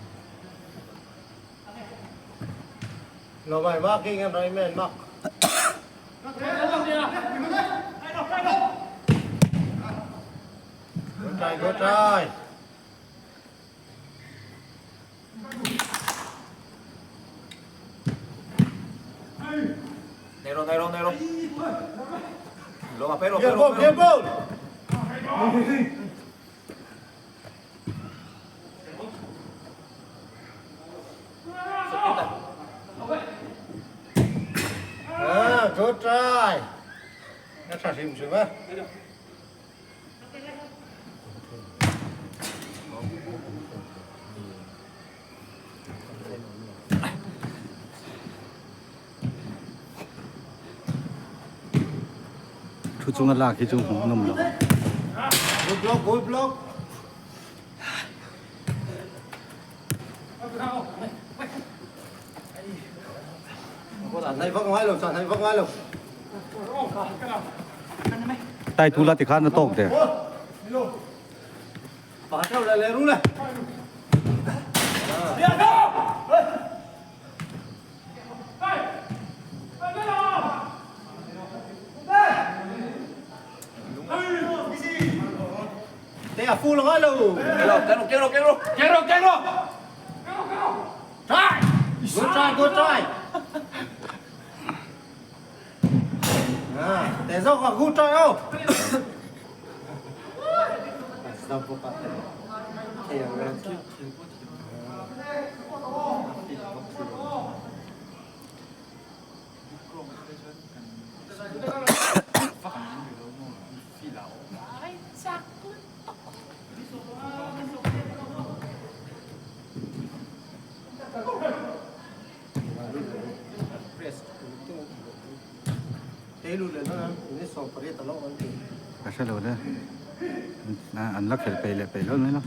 Speaker 1: Lo mai marking and right man mark. Good try, good try.
Speaker 3: Nei rawh, nei rawh, nei rawh. Lo ma pe rawh, pe
Speaker 1: Game
Speaker 3: rawh,
Speaker 1: ball,
Speaker 3: pe
Speaker 1: game
Speaker 3: rawh.
Speaker 1: ball. Ah, good try. A tha hrim hrim a.
Speaker 6: Thu chunga lak hi chu hmuh nawm lo.
Speaker 1: Good block, good block. Chan hay vak ngai lo, chan hay vak ngai lo.
Speaker 6: Tai thu la tikhan a tawk der.
Speaker 1: Pakhat theuh leh leh ru le. Te a fu lo ngai lo.
Speaker 3: Kero, kero, kero.
Speaker 4: Kero, kero.
Speaker 1: Try. Good try, good try. À, te zawk a good try aw.
Speaker 6: Ka hre lo le an la khelh peih leh peih lo mai lo.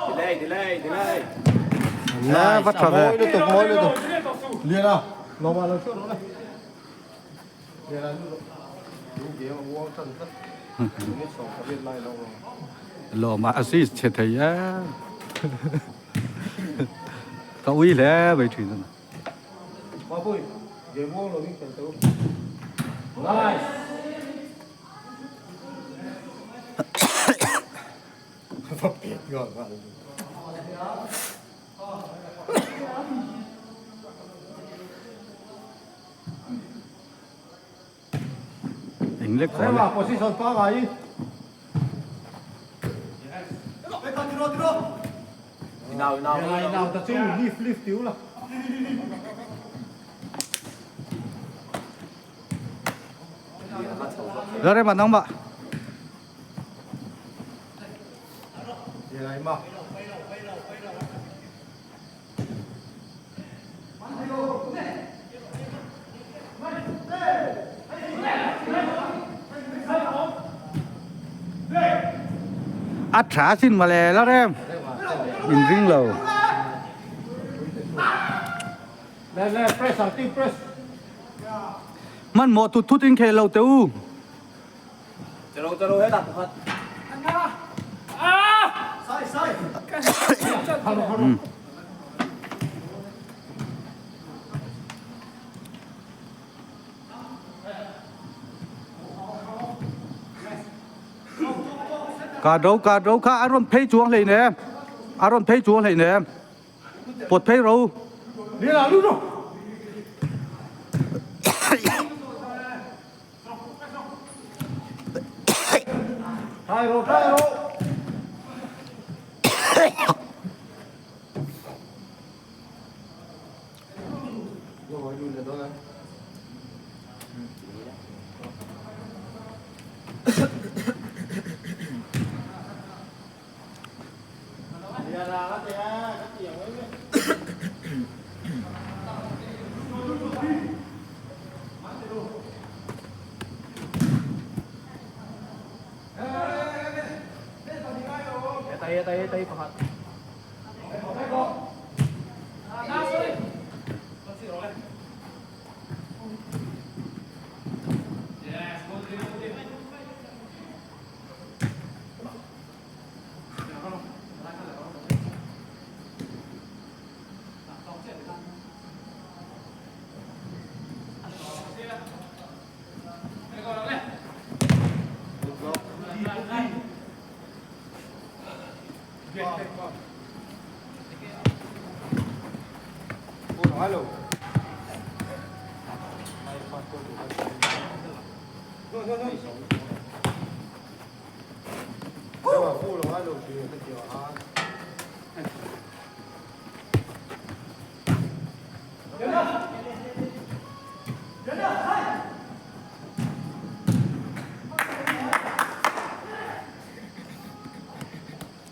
Speaker 3: Delay delay delay.
Speaker 1: Nice a mawi lutuk mawi lutuk. Liana lawma lo chhuah rawh le. Liana lu lu game a uang tan tlat. Minute 18 lai lo.
Speaker 6: Lawma assist che thei e. Ka ui hle mai thin a.
Speaker 1: Mapui game uang lo in khel teu. Nice.
Speaker 6: Eng lek khaw le.
Speaker 1: Position pangai.
Speaker 3: Inau inau.
Speaker 1: Inau ta chu lift lift tiu la.
Speaker 6: Lalrema nangmah. A tha sin mawle Lalrem. In ring lo. Hmanhmawh tut thut in khel lo teh u. Ka do ka do kha a rawn phei chuang hlei nem a rawn phei chuang hlei nem pawt phei ro.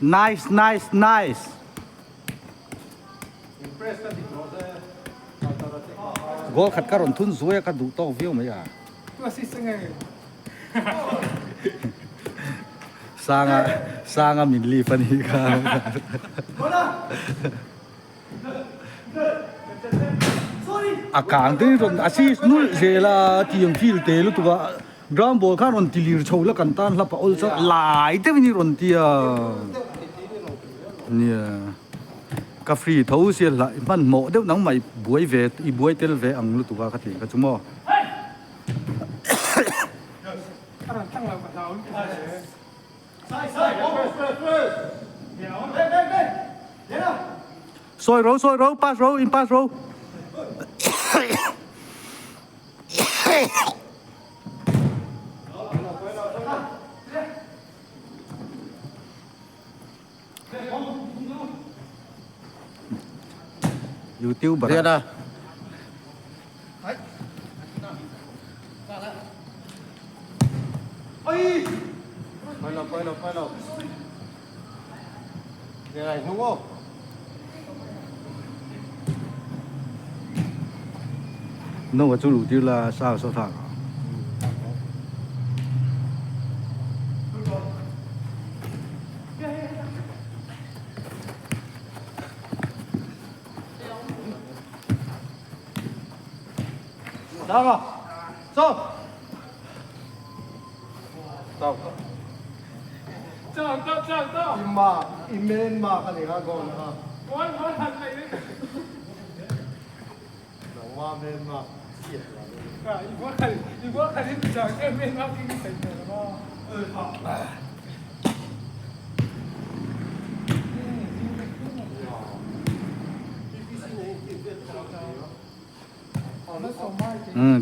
Speaker 6: Nice nice nice. Goal khat ka rawn thun zuai a ka duh tawk viau mai a. Sanga Sanga min leave a nih kha. A kang te rawn assist nulh zel a tiang field te lutuk a ground ball khan rawn ti lir chho la kan tan hlap a awl chuan lai deuh in i rawn ti a nia ka free tho sia hla hmanhmawh deuh nangmah i buai ve i buai tel ve ang lutuk a ka ti ka chu maw. Sawi ro sawi ro pass ro in pass ro. YouTuber.
Speaker 1: Riana.
Speaker 6: No a chu luh tir la sa saw thak a.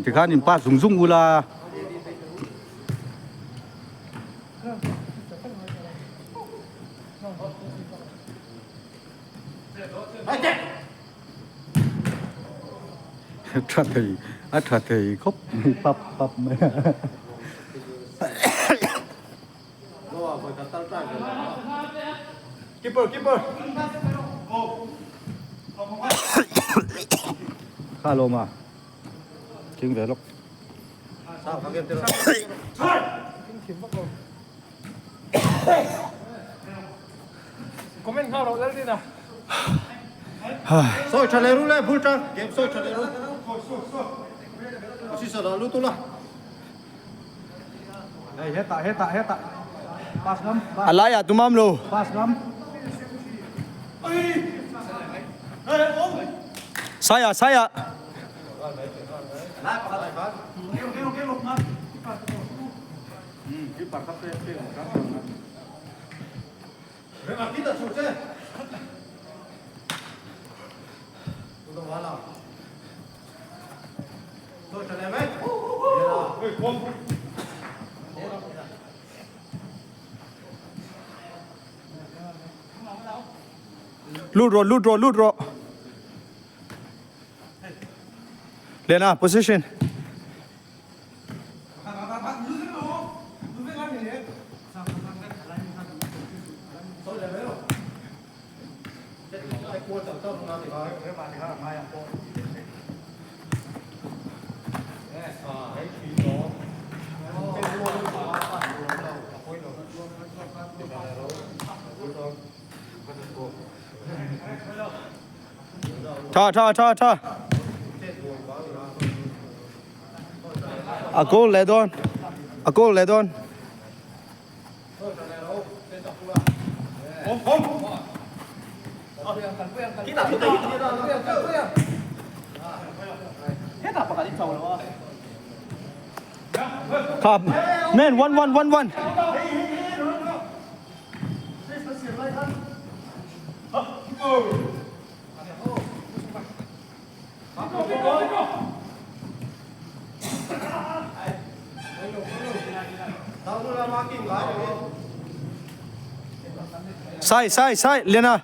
Speaker 6: Tikhan in pass zung zung ula. Tha thei a tha thei khawp mai pap pap mai a.
Speaker 3: Keeper keeper.
Speaker 6: Kha lo ma. King ve lawk.
Speaker 2: Comment nghal rawh Lalrina.
Speaker 1: Sawi tha leh ru le bul tan game sawi tha leh ru. Position ah lut ula.
Speaker 2: Hei hetah hetah hetah. Pass ngam.
Speaker 5: A laiah tumam lo.
Speaker 2: Pass ngam.
Speaker 5: Saia saia. Lut rawh lut rawh lut rawh. Lena position. Tha tha tha tha. A goal leh dawn. A goal leh dawn. Kha man 1 1 1 1. Sai sai sai Liana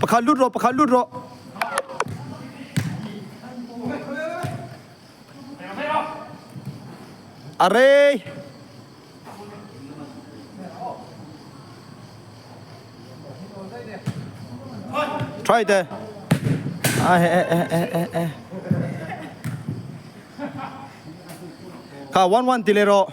Speaker 5: pakhat lut rawh pakhat lut rawh. Arey. Try there. Ah, eh, eh, eh, eh, eh. Kha 1 1 ti le rawh.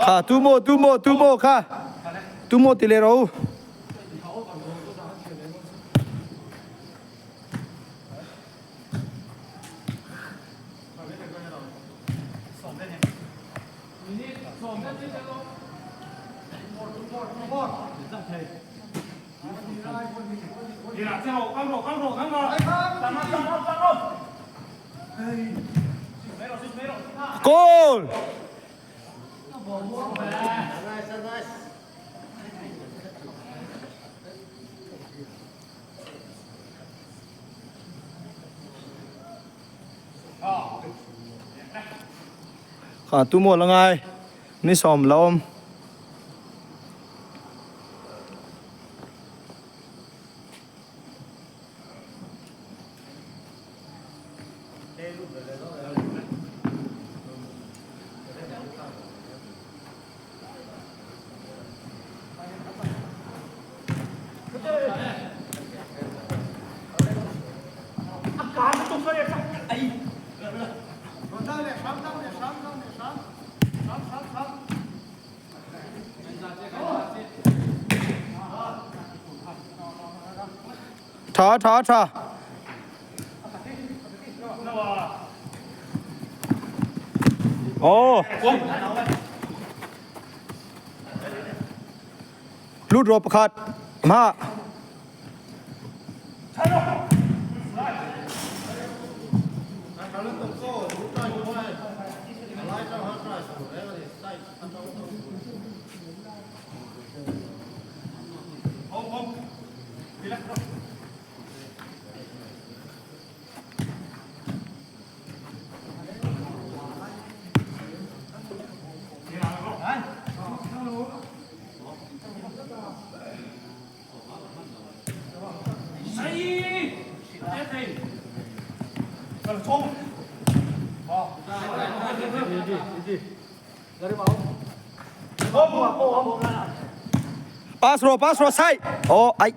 Speaker 5: Kha tu maw tu maw tu maw kha tu maw ti le rawh u. Goal! Kha tu maw la ngai ni sawm la awm. Tha tha tha. Oh. Lut rawh pakhat. Ma. Pass rawh pass rawh sai. Oh ai.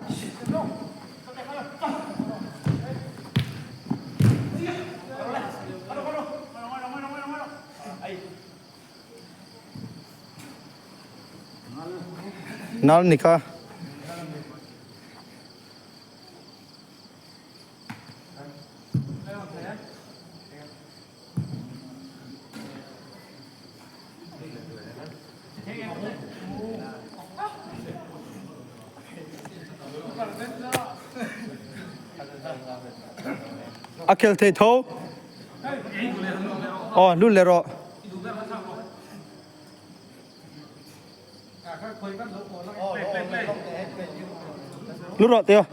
Speaker 5: Nal ni kha. A khel thei tho. Aw lut leh rawh. Lut rawh tio.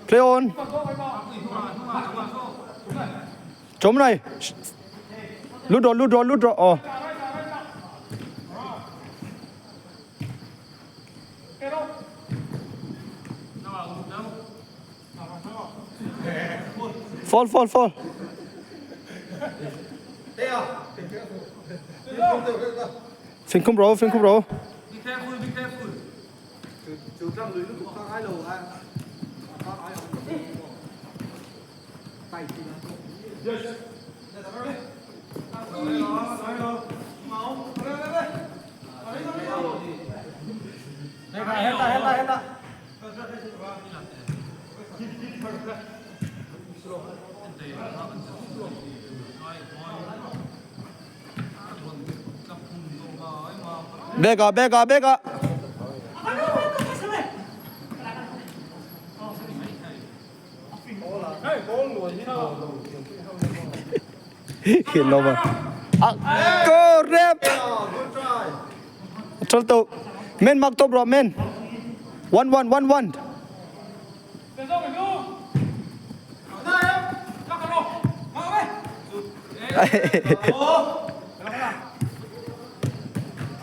Speaker 5: Play on. Chom này. Lut rawh lut rawh lut rawh. Aw. Fall fall fall. Fingkhum rawh fingkhum rawh.
Speaker 4: Be careful be careful.
Speaker 5: Back ah back ah back ah. Hiện đâu mà. Go rep. Chol to. Men mak top ro men. 1 1 1 1.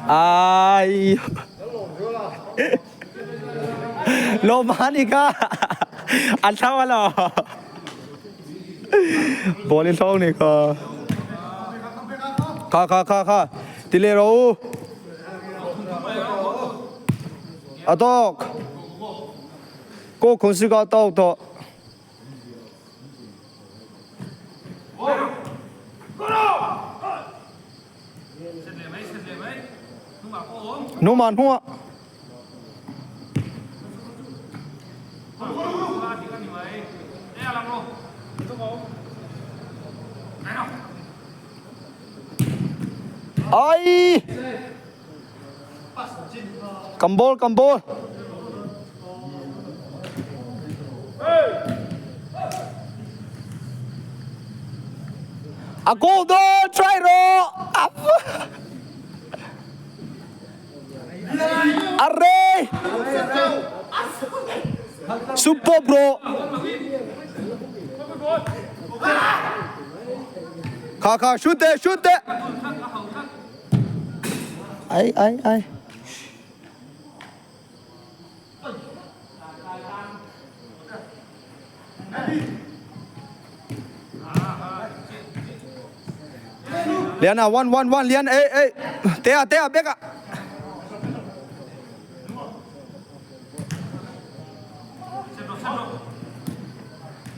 Speaker 5: Ai. Lawmani kha an thlau a law. Ball in thawng ni kha. Kha kha kha kha. Ti le ro u. A tawk. Ko khun si ka tawk tawh. Hnumah hnungah. Ai! Cầm ball, cầm ball. A goal dawn, try rawh. Arre! Super bro. Kha kha shoot teh shoot teh. Ai ai ai. Liana 1 1 1 Lian ê ê Tea Tea bek a.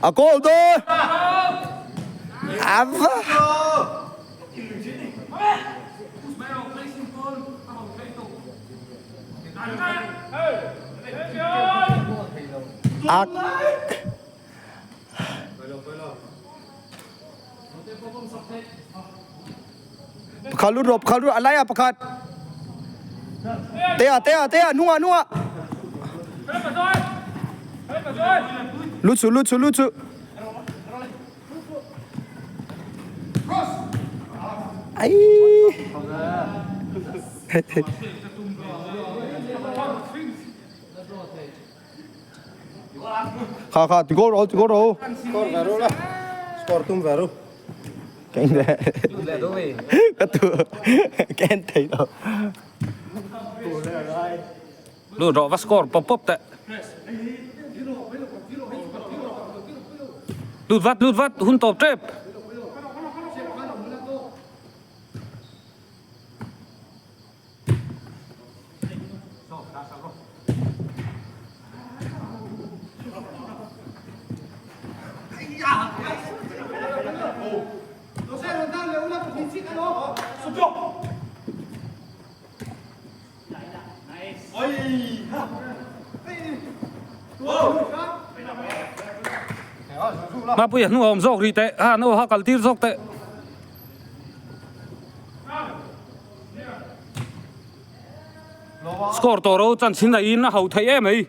Speaker 5: A goal dawn. Ava. Ak. Pakhat lut rawh pakhat lut a lai ah pakhat. Tea tea tea hnungah hnungah. Lut suh lut suh lut suh. Ai. Kha kha ti goal rawh ti goal rawh.
Speaker 1: Score ve ru la. Score tum ve ru.
Speaker 5: Keng le. Ka tu ken thei lo.
Speaker 4: Lut rawh va score pawp pawp teh. Lut vat lut vat hun tawp tep. Mapuia hnu a awm zawk rih teh ha no ha kal tir zawk teh. Score tawh ro chan chin aiin a ho theih em mai.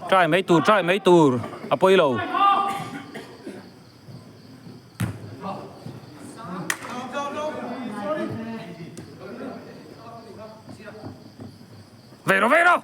Speaker 4: Try mai tur try mai tur a pawi lo. Về rồi về rồi.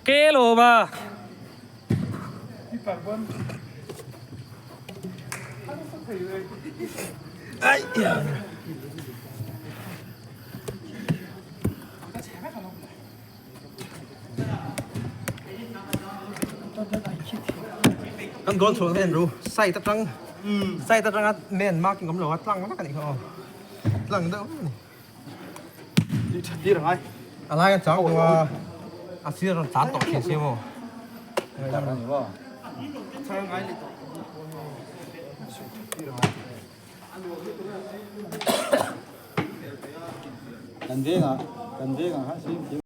Speaker 4: Ke lo mà.
Speaker 5: Kan goal chhuak nen ru side atang side atanga man marking awm lo a tlang vak a nih kha aw tlang deuh vek a ni.
Speaker 2: Ti tha tir angai.
Speaker 5: A lai a chang tawh a a sir rawn tlan tawh thin sia maw.
Speaker 6: Kan vengah kan vengah khan swim thiam.